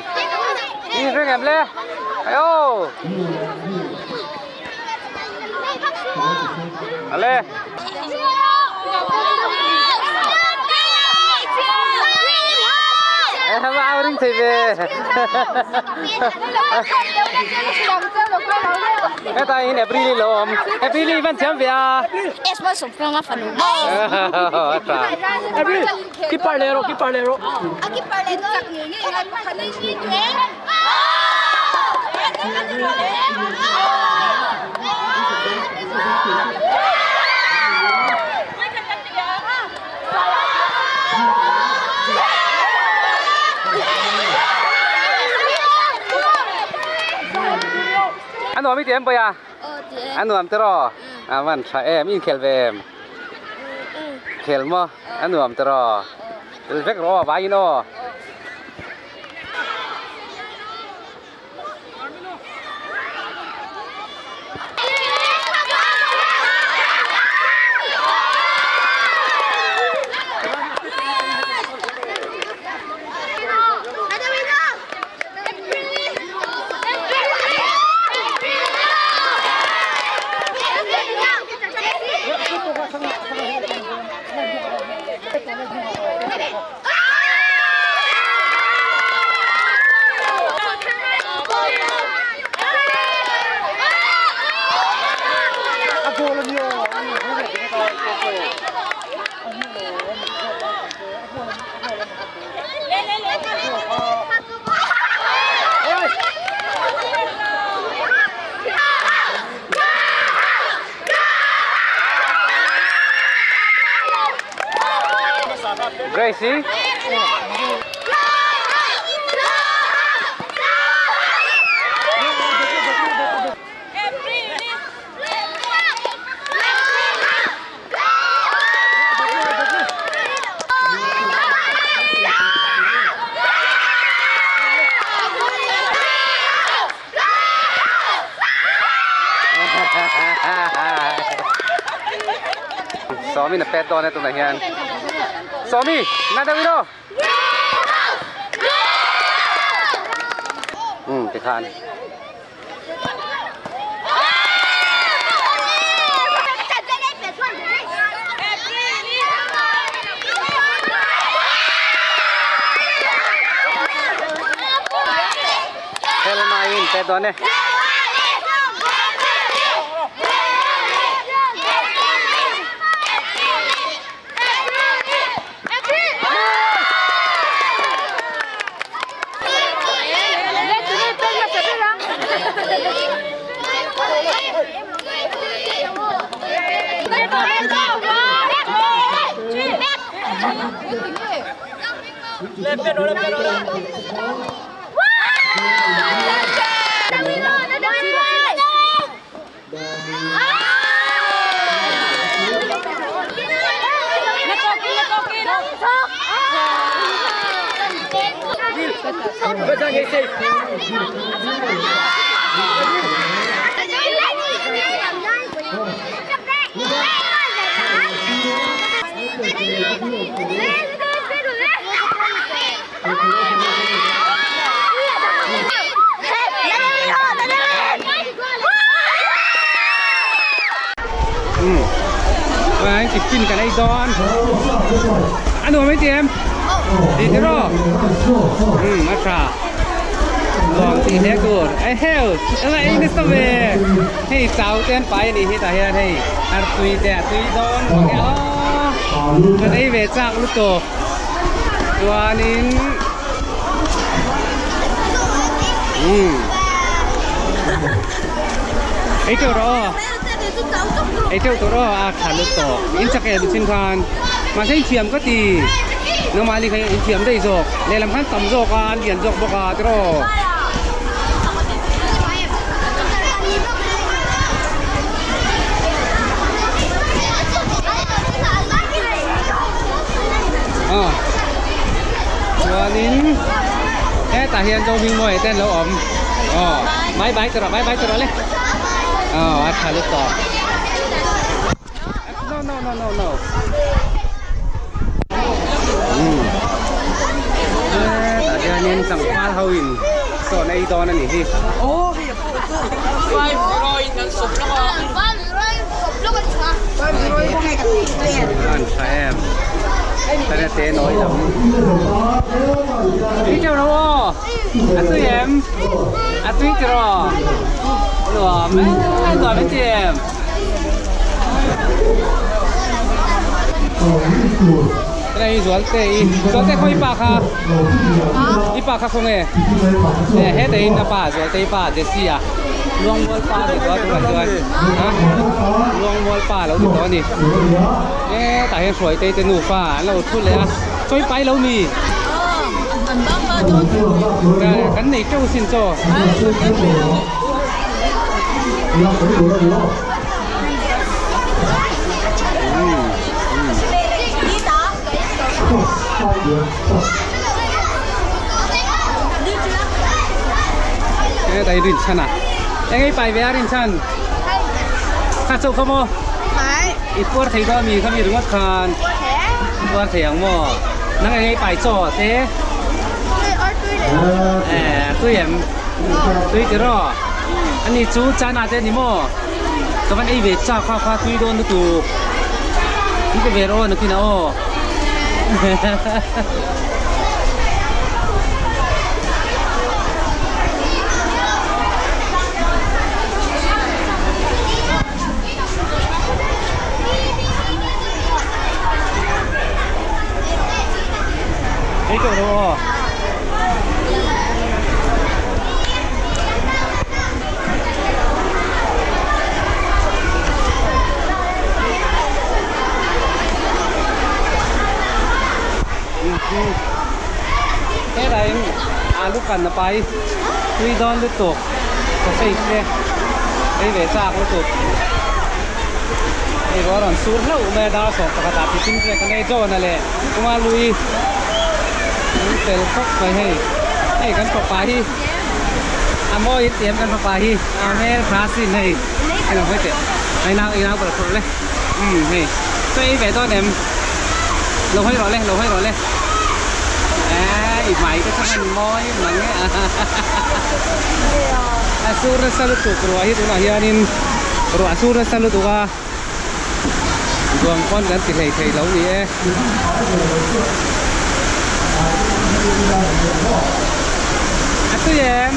I ring em le? Ayo! Ale! Em ao ring thei ve. Heta in April i lo awm. April i van thiam ve a. Esma sawmfang a fanu. April, keeper leh rawh, keeper leh rawh. A keeper leh chak nge nge ngai pakhat a ni. A nuam i ti em pawih a? A nuam te raw? A van tha em, i inkhel ve em? Khel maw? A nuam te raw? Tel vek rawh aw, vaiin aw. Gracie? Sawmi na pet dawn e tunah hian. Sawmi, na deuh ilo. tikhan. Helma in pe dawn e. Anh tiffin kan ei dawn a nuam anh ti em ti ti rawh umm a tha nuam tih hle tur e heu ela ei nasa ve hei chau te an pai a nih hi tah hian hei artui te a tui dawn mang e aw kan ei ve chak lutuk chuanin umm ei teuh rawh aw ei teuh tawh rawh a tha lutuk in chak em chin khan mahse in thiam ka ti nangmah ni kha in thiam daih zawk lehlam khan tam zawk a an lian zawk bawk a tiraw. Chuanin hetah hian Zohmingmawia te an lo awm aw bye bye tawh rawh bye bye tawh rawh le aw a tha lut tawh no no no no no umm hetah hianin tlangval ho in sawn ei dawn a nih hi. An tha em tana te nawi lam tui teuh lo aw a tui em a tui tiraw nuam e nuam em ti em. Cái này zual te i zual te khaw i pa kha i pa kha khaw nge he te in a pa zual te i pa Jesse a Luangmual pa ni tawh a tunah chuan a Luangmual pa lo ni tawh a ni hetah hian Hruaitei te nufa an lo thu leh a chawi pai lo mi kan nei teuh sin chaw. Hetah hi rinchhan a eng ei pai ve a rinchhan kha chauh kha maw i puar thei dawn mi kha mi ringawt khan puar thei ang maw nang eng ei pai chaw te tui em tui tiraw ani chu chana te ni maw. Ka van ei ve chak kha kha tui dawn lutuk in pe ve rawh aw nakin ah aw Ei teuh rawh aw. Hetah in alu kan a pai tui dawn lutuk sausage te ei ve chak lutuk hei ruah rawn sur hlauh mai a dar sawm pakhat ah tiffin te kan ei dawn a leh kuma lui an fel khawp mai hei hei kan fapa hi. A mawi in tiam kan fapa hi a hmel tha sin hei hei lo hawi teh hei nau i nau bal phurh le umm hei chaw ei ve dawn em lo hawi rawh le lo hawi rawh le eii. I hmai te chu hman mawi mang e a sur nasa lutuk ruah hi tunah hianin ruah a sur nasa lutuk a duang pawn kan ti hlei thei lo ni e. A tui em?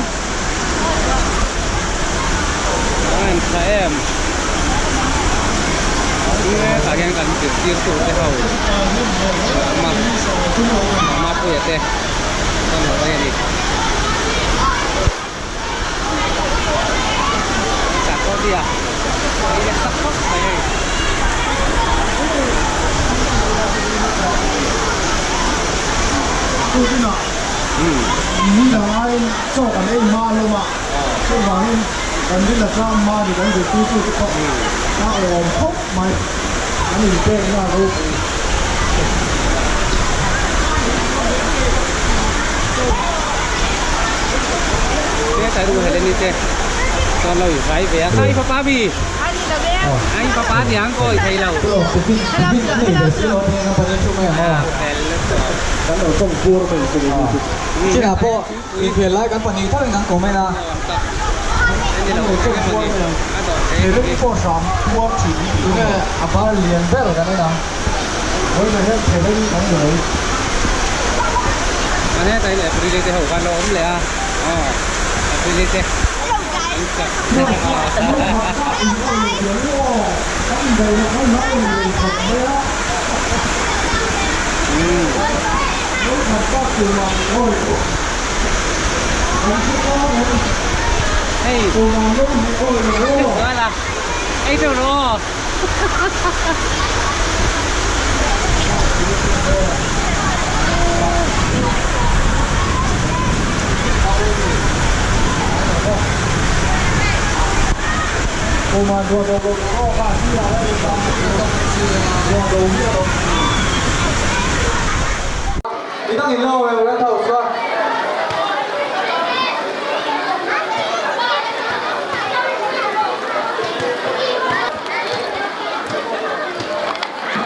A en tha em? Hetah hian kan zirtirtu te ho a awm a Mapuia te an lo mai a ni. Chak pawh nia ei nasa khawp mai hei. Ni dang aiin chaw kan ei hma hlawm a, chuvangin kan rin atang hma ni kan zirtirtu te pawh a awm khawp mai, an inpekna a ropui. Te ru Heleni te chuan lo invai ve a, kha i fapa mi? A i fapa niang pawh i thei lo. Chinah pawh inhmel lai kan pahnih tho in kan comment a. Heleni pawh hram puar thin hi Tunge a bar lian ber kan en ang. Vawiin hian Heleni kan ni mai. Chuan hetah hian April-i te ho khan lo awm leh a, aw April-i te an chak Hei Kuala ei teuh rawh aw.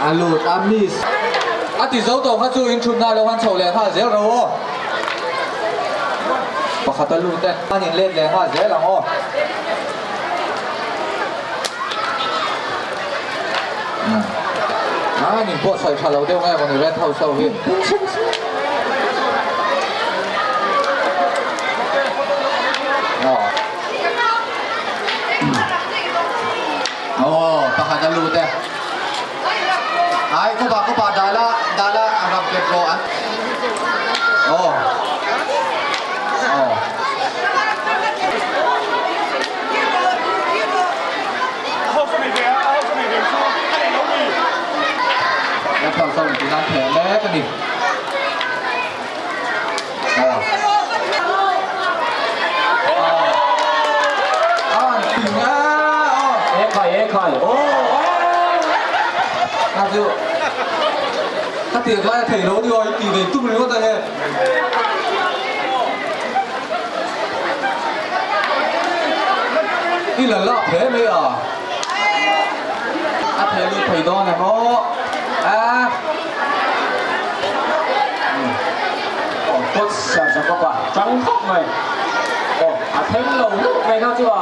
A lut a miss. A ti zo tawh kha chu in thutna lo han chho leh nghal zel ro aw. Pakhat a lut e. An in let leh nghal zel ang aw. An in pawh sawi tha lo deuh nge mawni Red House ho hi. Aw pakhat a lut e. Ai kawpa kawpa dala dala a ram pek rawh an. Aw. Aw. Red House ho in tihnan theh mek a ni. I la lak hle mai a, a thei lut thei dawn em aw a. Kawt siam sak bawk a, chang khawp mai. Aw, a thleng lo hlauh mai kha chu a.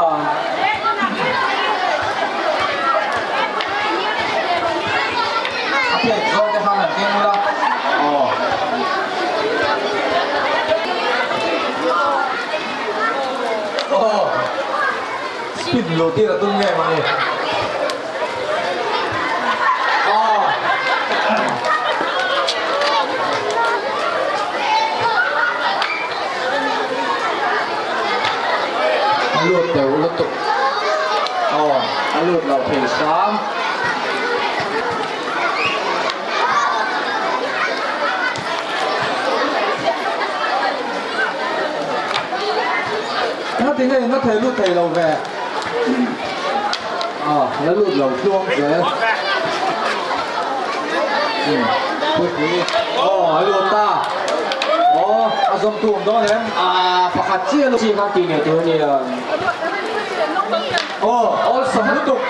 A phek zawng te khan an keng ula. Aw. Aw. Spin lo tir a tum nge mawni. A lut deuh lutuk aw a lut lo thei hram. Ngati nge na thei lut thei lo ve. A la lut lo tluang zel. Puipui aw a lut ta. Aw a zawm tu awm dawn em? A pakhat chiah a lut. Chi kha tih leh tur a nia. Aw awlsam lutuk.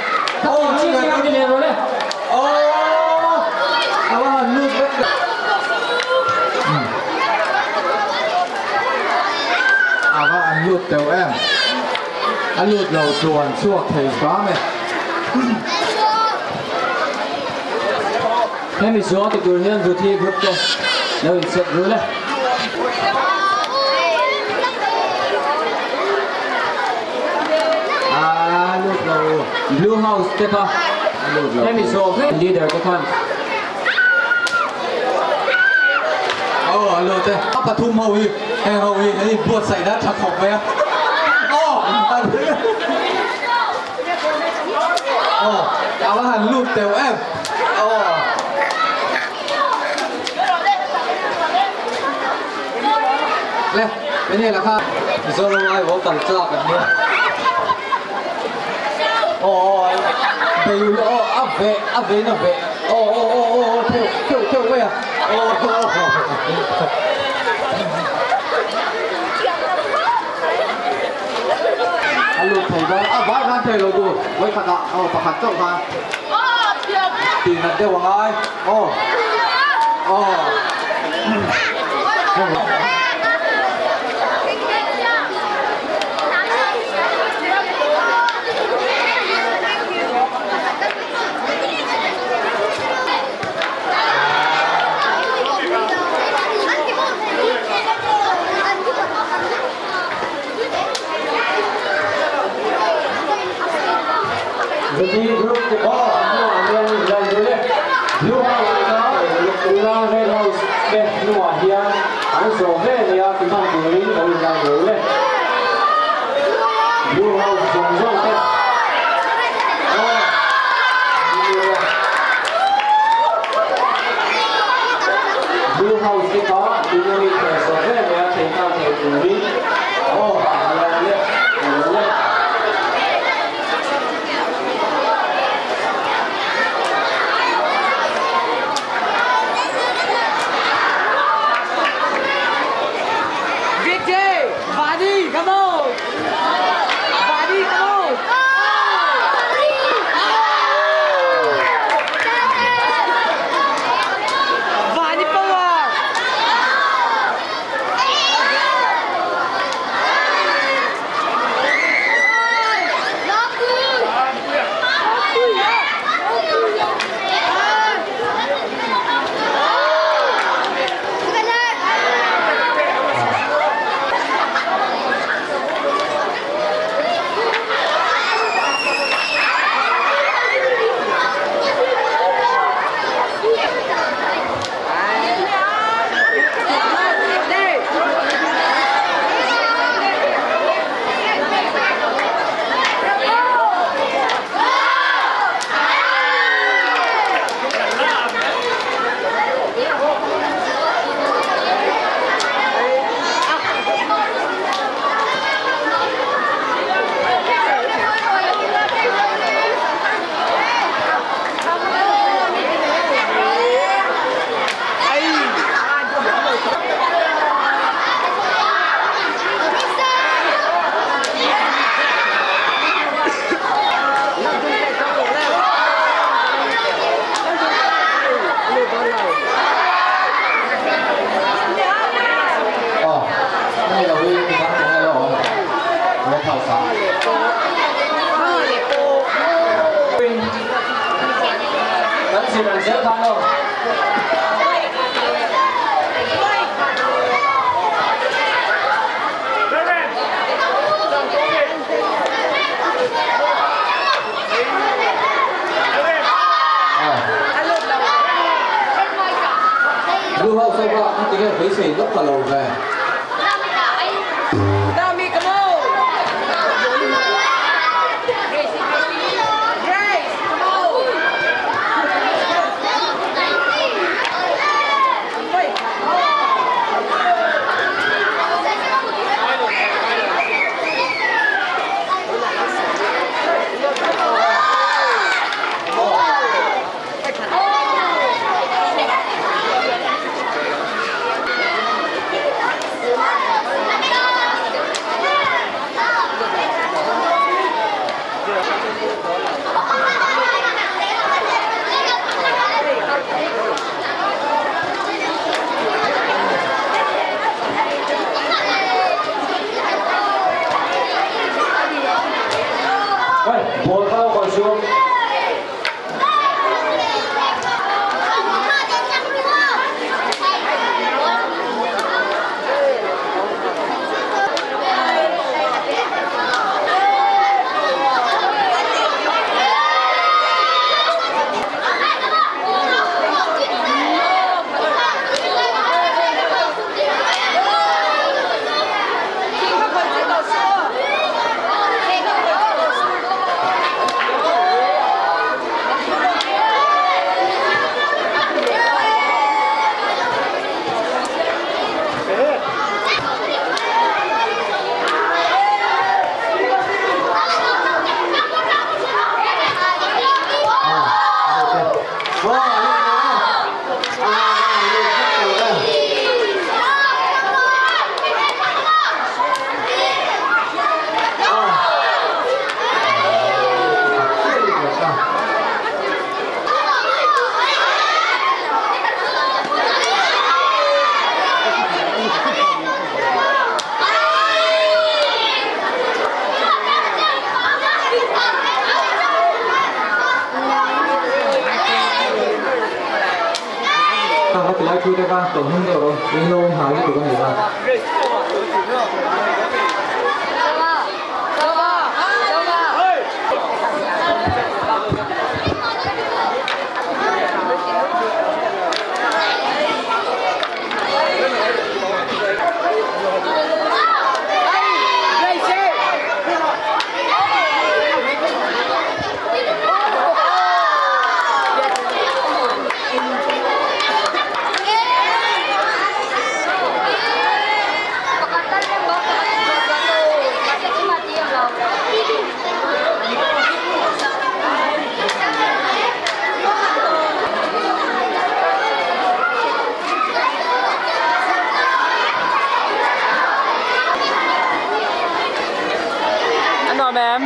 Aw chi kha ti leh rawh le. Aw a va han lut vek. kha an lut teuh em? A lut lo chuan chhuak thei hram e. Hemi zawng ti tur hian Vuthi group te lo inset rul e. A lut lo. Blue House te kha hemi zawh vek leader te khan. Aw a lut e. A pathum ho hi heng ho hi an inbuatsaih dan tha khawp mai a. Aw aw a va han lut teuh em. Aw. Le enge la kha Mizoram ai vaw kal chak an nia. Aw aw bei ula aw a veh a vein a veh aw aw aw aw aw theuh theuh theuh mai a aw aw A lut thei dawn a vai khan thei lo tur vawikhatah aw pakhat chauh khan tih nat deuh a ngai aw aw. Ruby Group te pawh an hnungah hian inlan dul e. Blue House te kha tuna Red House te hnungah hian an zawh ve leh a ti hman turin lo inlan dul e. Blue House zawng zawng te aw Blue House te kha tuna mi thei zawh ve leh a thei nghal thei turin aw inlan le dul e. Aw hemi lo hi midang tih ngai lo awm Red House ah. Kan zir ang zel khan aw. Blue House ho kha an ti nge beisei lawk ka lo ve. tawh suh. Kha tilai thu te kha tawlh hnung deuh rawh in lo awm hnai lutuk a ni kha. A nuam em?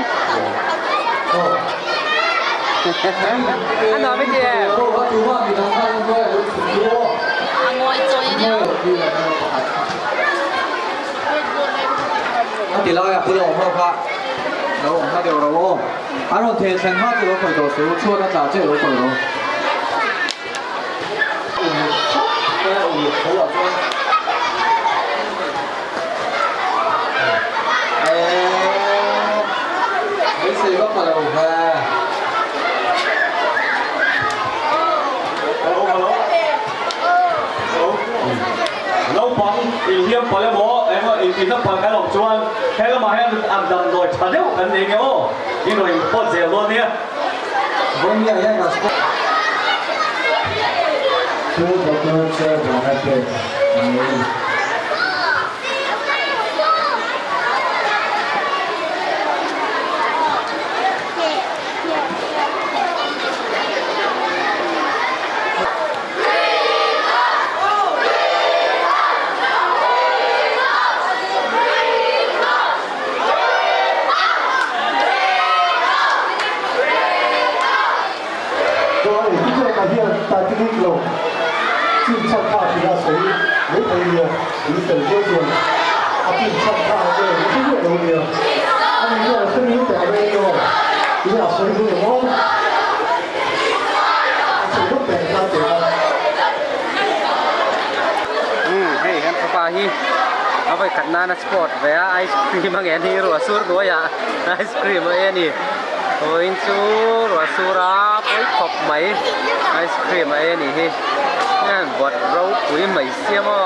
A nuam i ti em? A ngawi chawi a nia. A ti lai a bula awm ho kha lo awm hla deuh ro aw. A rawn theh thleng hma chu lo khawi tawh suh, chhuat a tla chiah lo khawi ro. Naupang inhliam palh emaw eng intinna palh kan awm chuan he lamah hian an damdawi tha deuh kan nei nge aw in rawn inpawt zel dawn nia. Chu doctor chair vanga pek a ni a ni. Chuan Hitler-a hian Titanic lo chin chhan kha hrilh a sawi mai thei nia, in fel viau chuan a chin chhan kha a nge ni hriat lo nia, ani hian a hre teh a reng emaw tia a sawi hun emaw a sawi vak teh kha teh a. Umm hei kan fapa hi a vawi khat nana sport ve a ice cream a ngen hi ruah sur hnuaiah ice cream a ei a ni. Vawiin chu ruah sur a pawi khawp mai ice cream a ei a nih hi hian vawt ropui mai sia maw.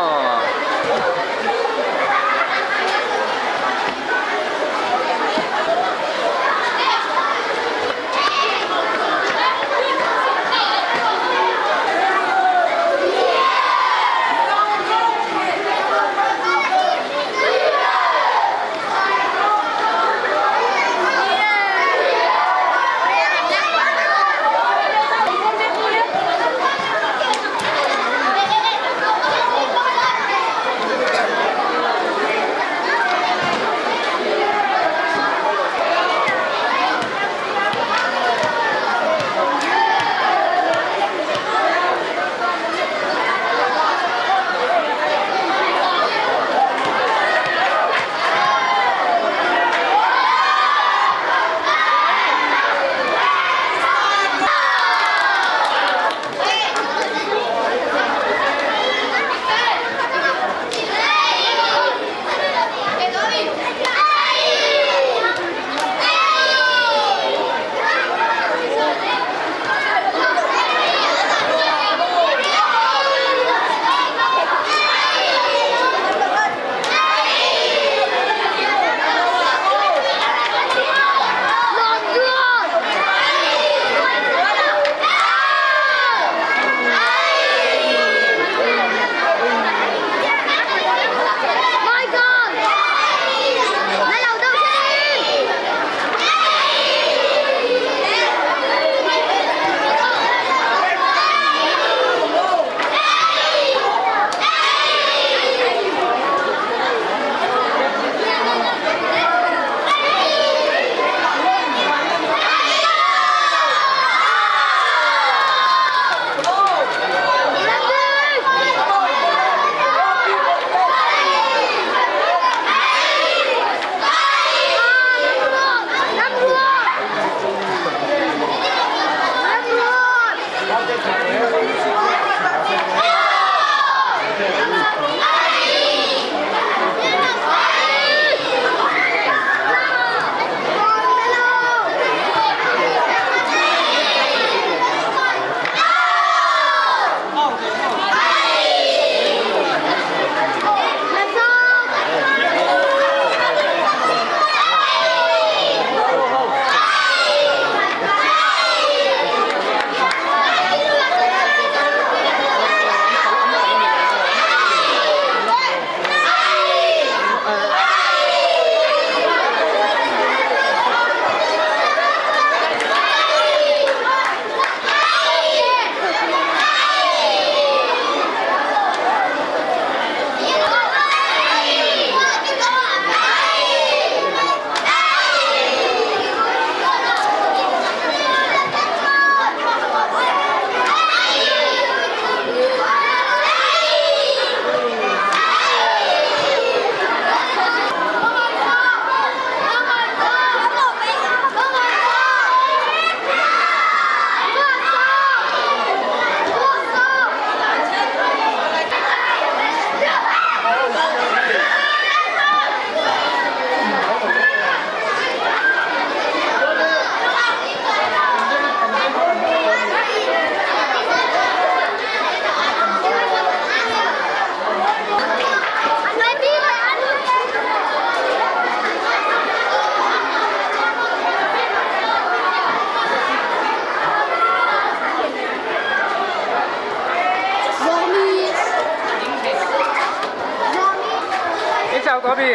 tawh mi?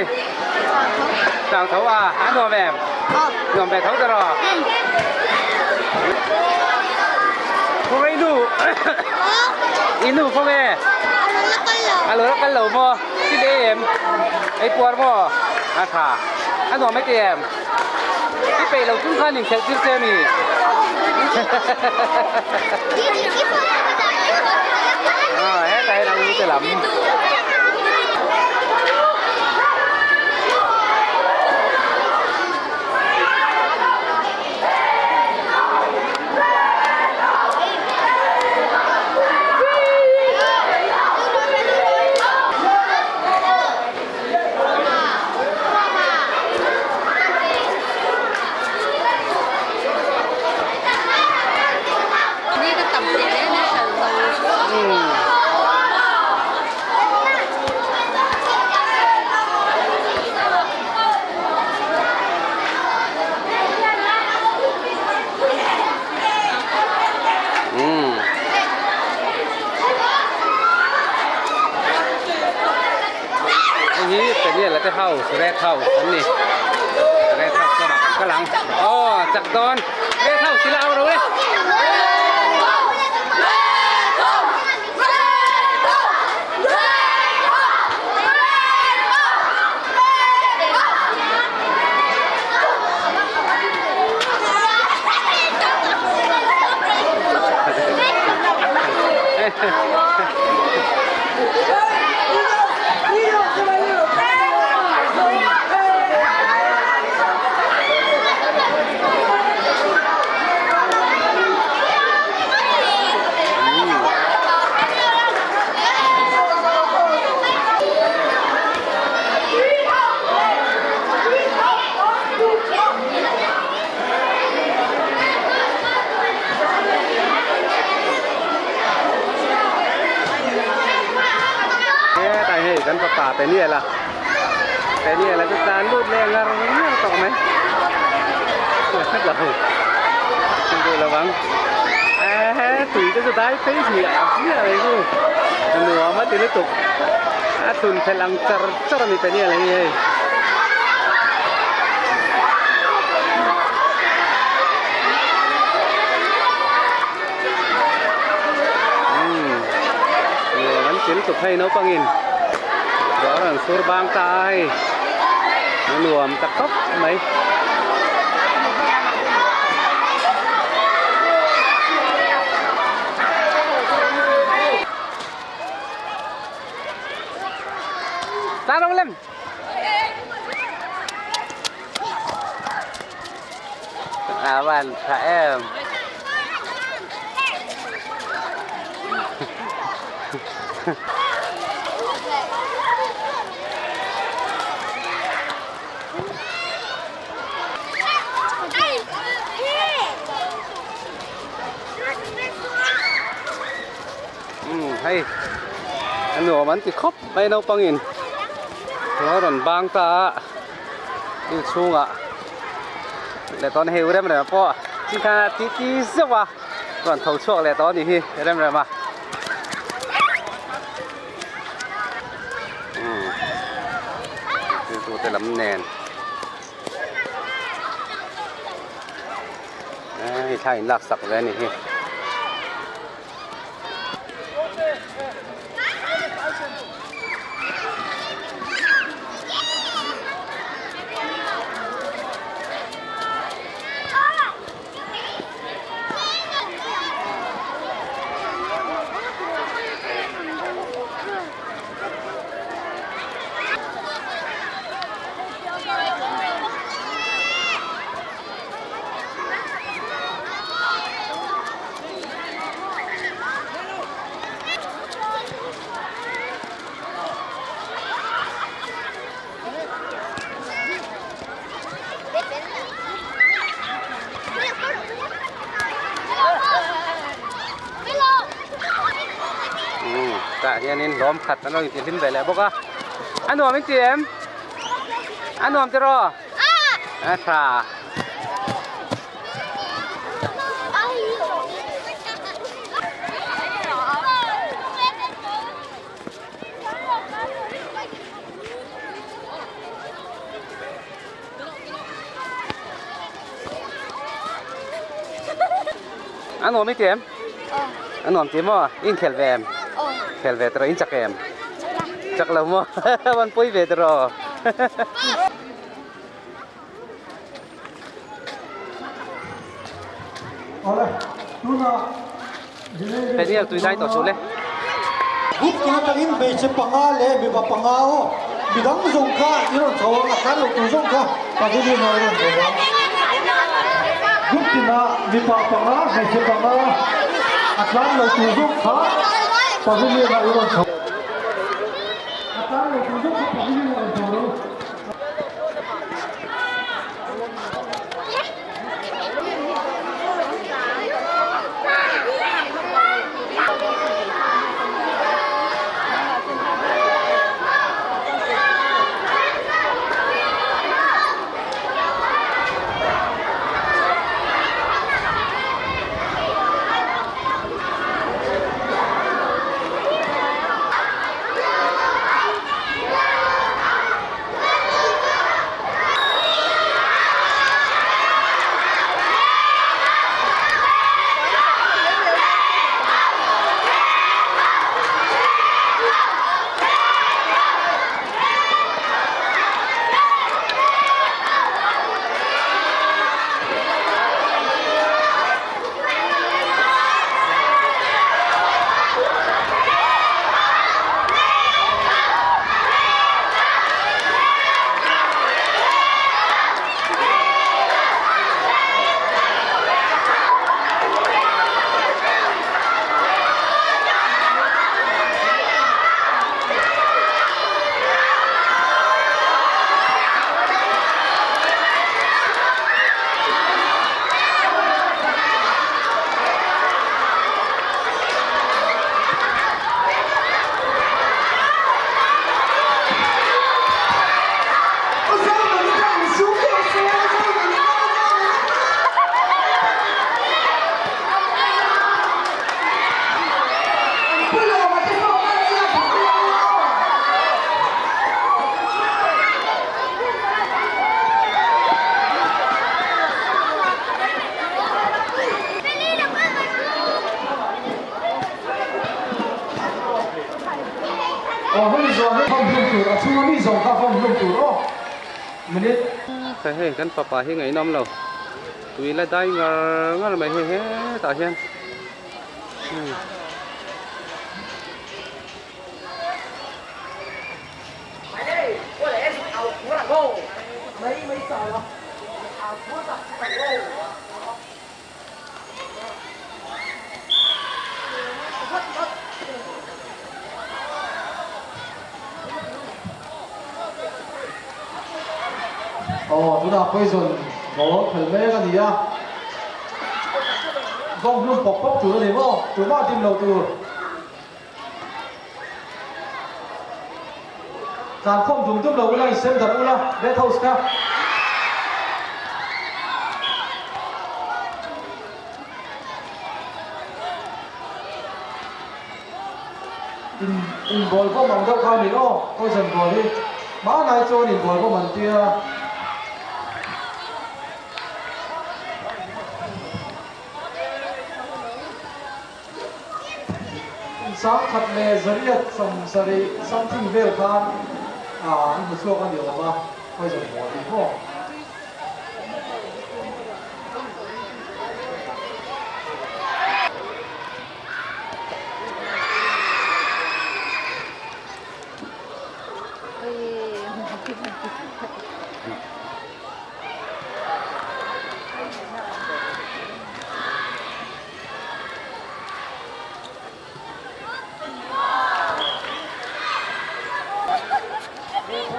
Chang tho a, a nuam em? Nuam ve tho ta rawh. Khawnge i nu? I nu khawnge? A lo la kal lo maw? Ti leh em? Ei puar maw? A tha. A nuam mai ti em? I peih lo chung khan inkhelh tir che a ni. Hetah hian a u te lam. Hei hi Peniel te house red house an ni red house lamah kan kal ang aw chak dawn red house ila au ro e. Hetlai hei kan fapa Peniel a Peniel a chu tlan lut leh ngar ngar tawh mai lo duh lo ang ehe tui te chu dai phei hmiah hmiah mai chu a nuam a ti lutuk a thun phelh ang char char a ni Peniel a hi hei. Nuam an chil tuk hei naupangin ruah a rawn sur bang ta a hei a nuam ta khawp mai. A van tha em. Hei a nuam an ti khawp mai naupangin a rawn bang ta a. Thil chhungah leh tawh a ni hei u rem rem pawh chi khan a ti ti zeuh a rawn tho chhuak leh tawh a ni hi rem rem a umm thil te lam nen hei thla in lak sak ve a ni hi. Tah hianin hlawm khat an rawn intihlim ve leh bawk a a nuam in ti em a nuam tiraw a tha. A nuam i ti em? A nuam ti maw? I inkhel ve em? Khel ve tawh in chak em? Chak lo maw? Van pawi ve tawh rawh. Peniel tui dai tawh suh le. Group tin atangin hmeichhe panga leh mipa panga aw midang zawng kha i rawn chho ang, a tlan loh tur zawng kha pavilion ah i rawn chho ang. Group tinah mipa panga, hmeichhe panga a tlan loh tur zawng kha pavilion ah i rawn chho. A tlan loh tur zawng kha pavilion ah rawn chho rawh u. Aw hemi zawh hi vawm hlum tur a chhunga mi zawng kha vawm hlum tur aw minute. Hei hei kan fapa hi ngaihnawm lo tui la dai ngar ngar mai hei hetah hian. Aw tunah poison ball khel mek a ni a, vawng hlum pawp pawp tur a ni maw, tumah dim lo tur. Tlan khawm dum dum lo ula, insem darh ula, Red House kha. In inbawl bawm ang deuh kha a ni aw, poison ball hi. Hmanai chuan inbawl bawm an tia. Sangkhat leh zariat sawmsarih something vel khan an hmu chhuak a ni awm a, poison ball tih maw?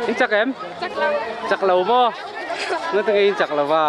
In chak em? Chak lo maw? Nga tinge in chak lo va?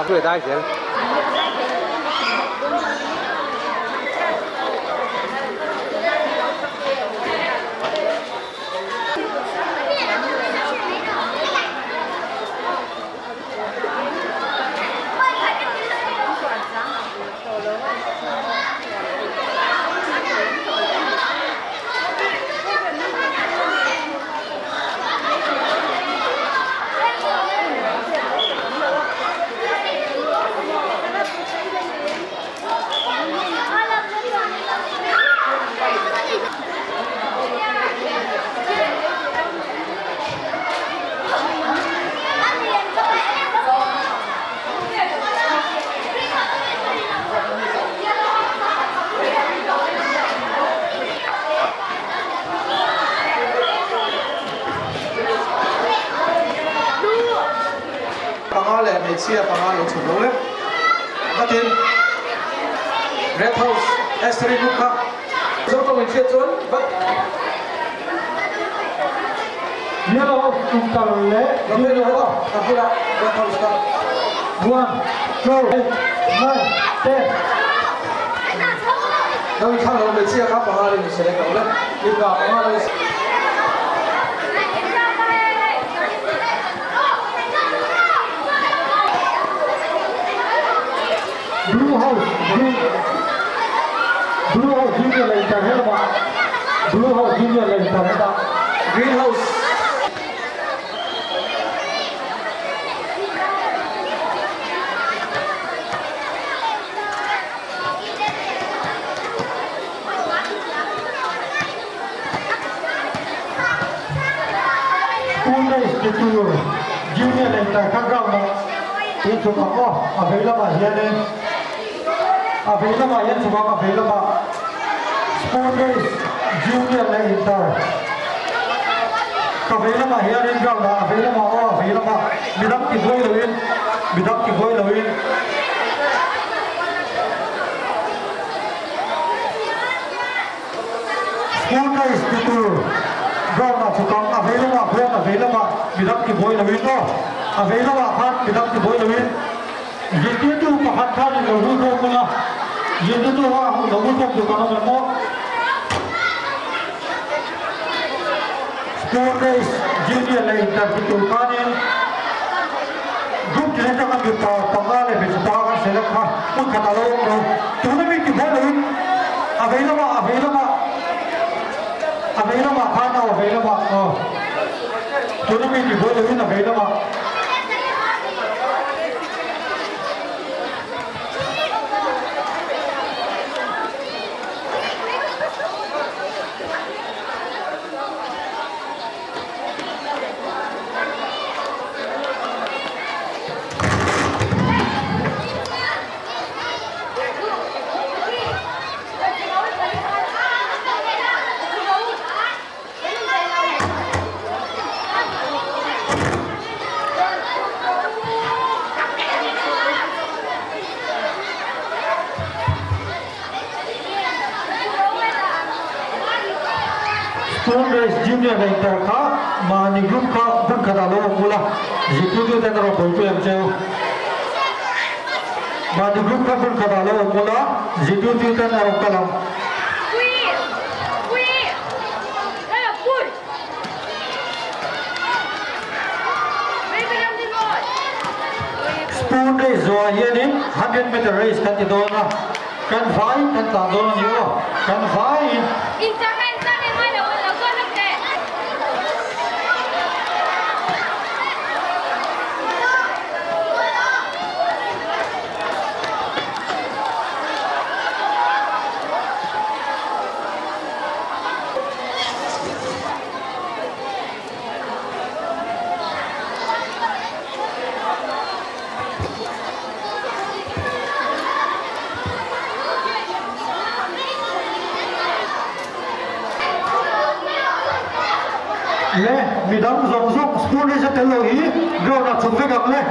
Dai zel. Panga leh hmeichhia panga lo chhun lo le. Vatin Red House Esteri group kha Zo tawng in hriat chuan vat. Yellow House intar leh Lo phei lo aw ka bulah Red House kha. One, two, eight, nine, ten. Lo in thlang lo hmeichhia kha panga lo in select lo le. Mipa panga lo in. Blue House Blue Blue House Junior leh intar he lamah Blue House Junior leh intar hetah Green House. School race ti tur Junior leh intar kha ground ah tih chhuk ang aw a vei lamah hianin a vei lamah hian chhuk ang a vei lamah School race Junior leh intar ka vei lamah hianin ground ah a vei lamah aw a vei lamah midang ti buai loin midang ti buai loin. School race ti tur ground ah chhuk ang, a vei lamah khuan a vei lamah midang ti buai loin aw, a vei lamah khan midang ti buai loin zirtirtu pakhat khan in lo hul bawk ula, zirtirtu kha lo hul bawk duh kan awm em aw? School race junior leh inter ti tur khanin group tin atanga mipa panga leh hmeichhe panga kan select kha hmun khat a lo awm lo. Tuna mi ti buai loin a vei lamah a vei lamah a vei lamah khan aw a vei lamah aw tuna mi ti buai loin a vei lamah. Spoon Race Junior leh inter kha mahni group kha hmun khatah lo awm ula, zirtirtu ten a rawn buaipui ang che u. Mahni group kha hmun khatah lo awm ula, zirtirtu ten a rawn kal ang. Spoon race zawhah hianin 100 meter race kan ti dawn a, kan vaiin kan tlan dawn a ni aw, kan vaiin. Le midang zawng zawng school race a tel lo hi ground ah chhuk vek ang le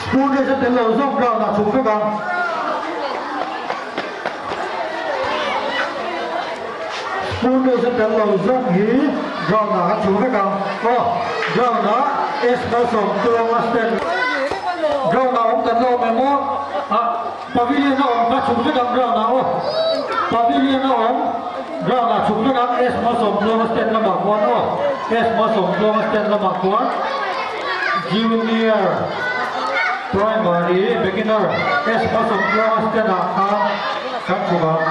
school race a tel lo zawng ground ah chhuk vek ang. School race a tel lo zawng hi ground ah kan chhuk vek ang aw ground ah S malsawm tuanga stand Ground ah awm kan la awm em aw? Ah pavilion a awm kha chhuk vek ang ground ah aw. Pavilion a awm ground ah chhuk vek ang S Malsawmtluanga stand lamah khuan aw. S Malsawmtluanga stand lamah khuan Junior Primary Beginner S Malsawmtluanga stand ah khan kan chhuk ang.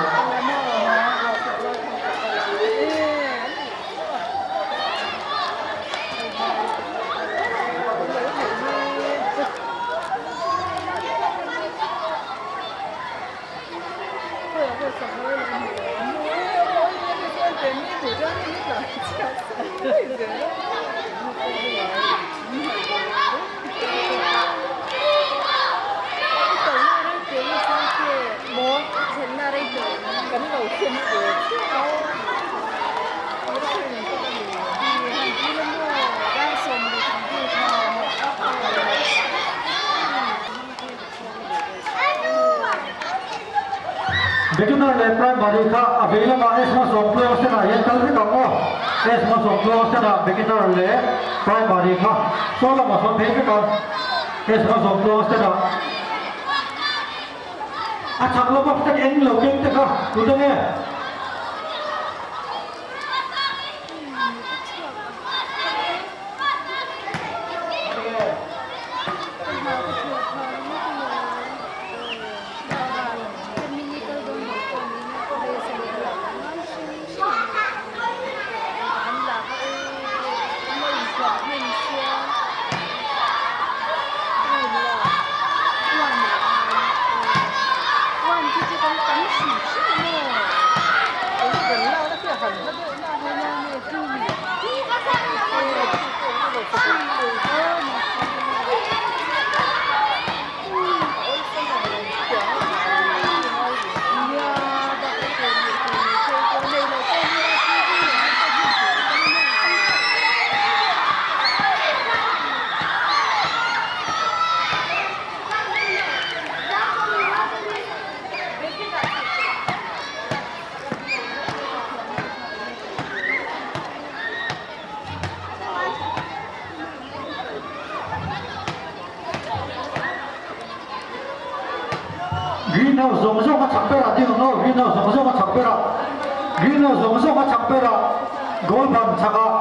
Beginner leh primary kha a vei lamah Esma Sawmtluang senah hian kal vek ang aw. Esma Sawmtluang senah beginner leh primary kha saw lamah sawn phei vek ang. Esma Sawmtluang senah. A chak lova flag eng lo keng te kha tute nge? Green house zawng zawng a chak berah ding ang aw, green house zawng zawng a chak berah, green house zawng zawng a chak berah goal ban chakah.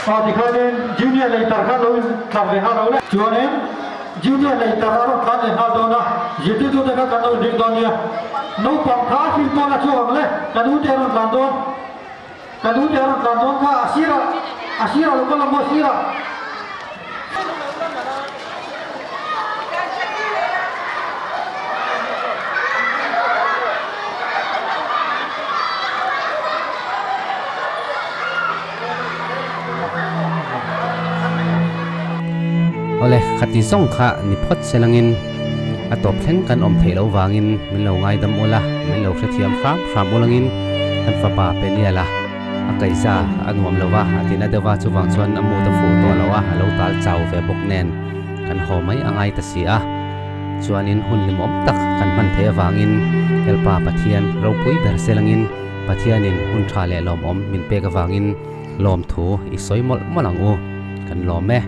Aw tikhanin Junior leitar kha lo in tlar ve nghal lo le. Chuanin Junior leitar a rawn tlan leh nghal dawn a, zirtirtute kha kan lo inring dawn nia. Naupang kha a field pawn a chhuak ang le, kan ute a rawn tlan dawn. Kan ute a rawn tlan dawn kha a sirah, a sirah lo kal ang maw a sirah. Awle, khati zawng kha ni phawt se langin a tawp thleng kan awm theih loh vangin min lo ngaidam ula, min lo hrethiam hram hram ulangin kan fapa Peniel a a kaihza a nuam lo va, a tina deuh va, chuvang chuan a mut a fuh tawh lo a, a lo tal chau ve bawk nen kan haw mai a ngai ta si a. Chuanin hun hlimawm tak kan hman theih avangin Helpa Pathian ropui ber se langin Pathianin hun tha leh lawmawm min pek avangin lawmthu i sawi mawlh mawlh ang u, kan lawm e.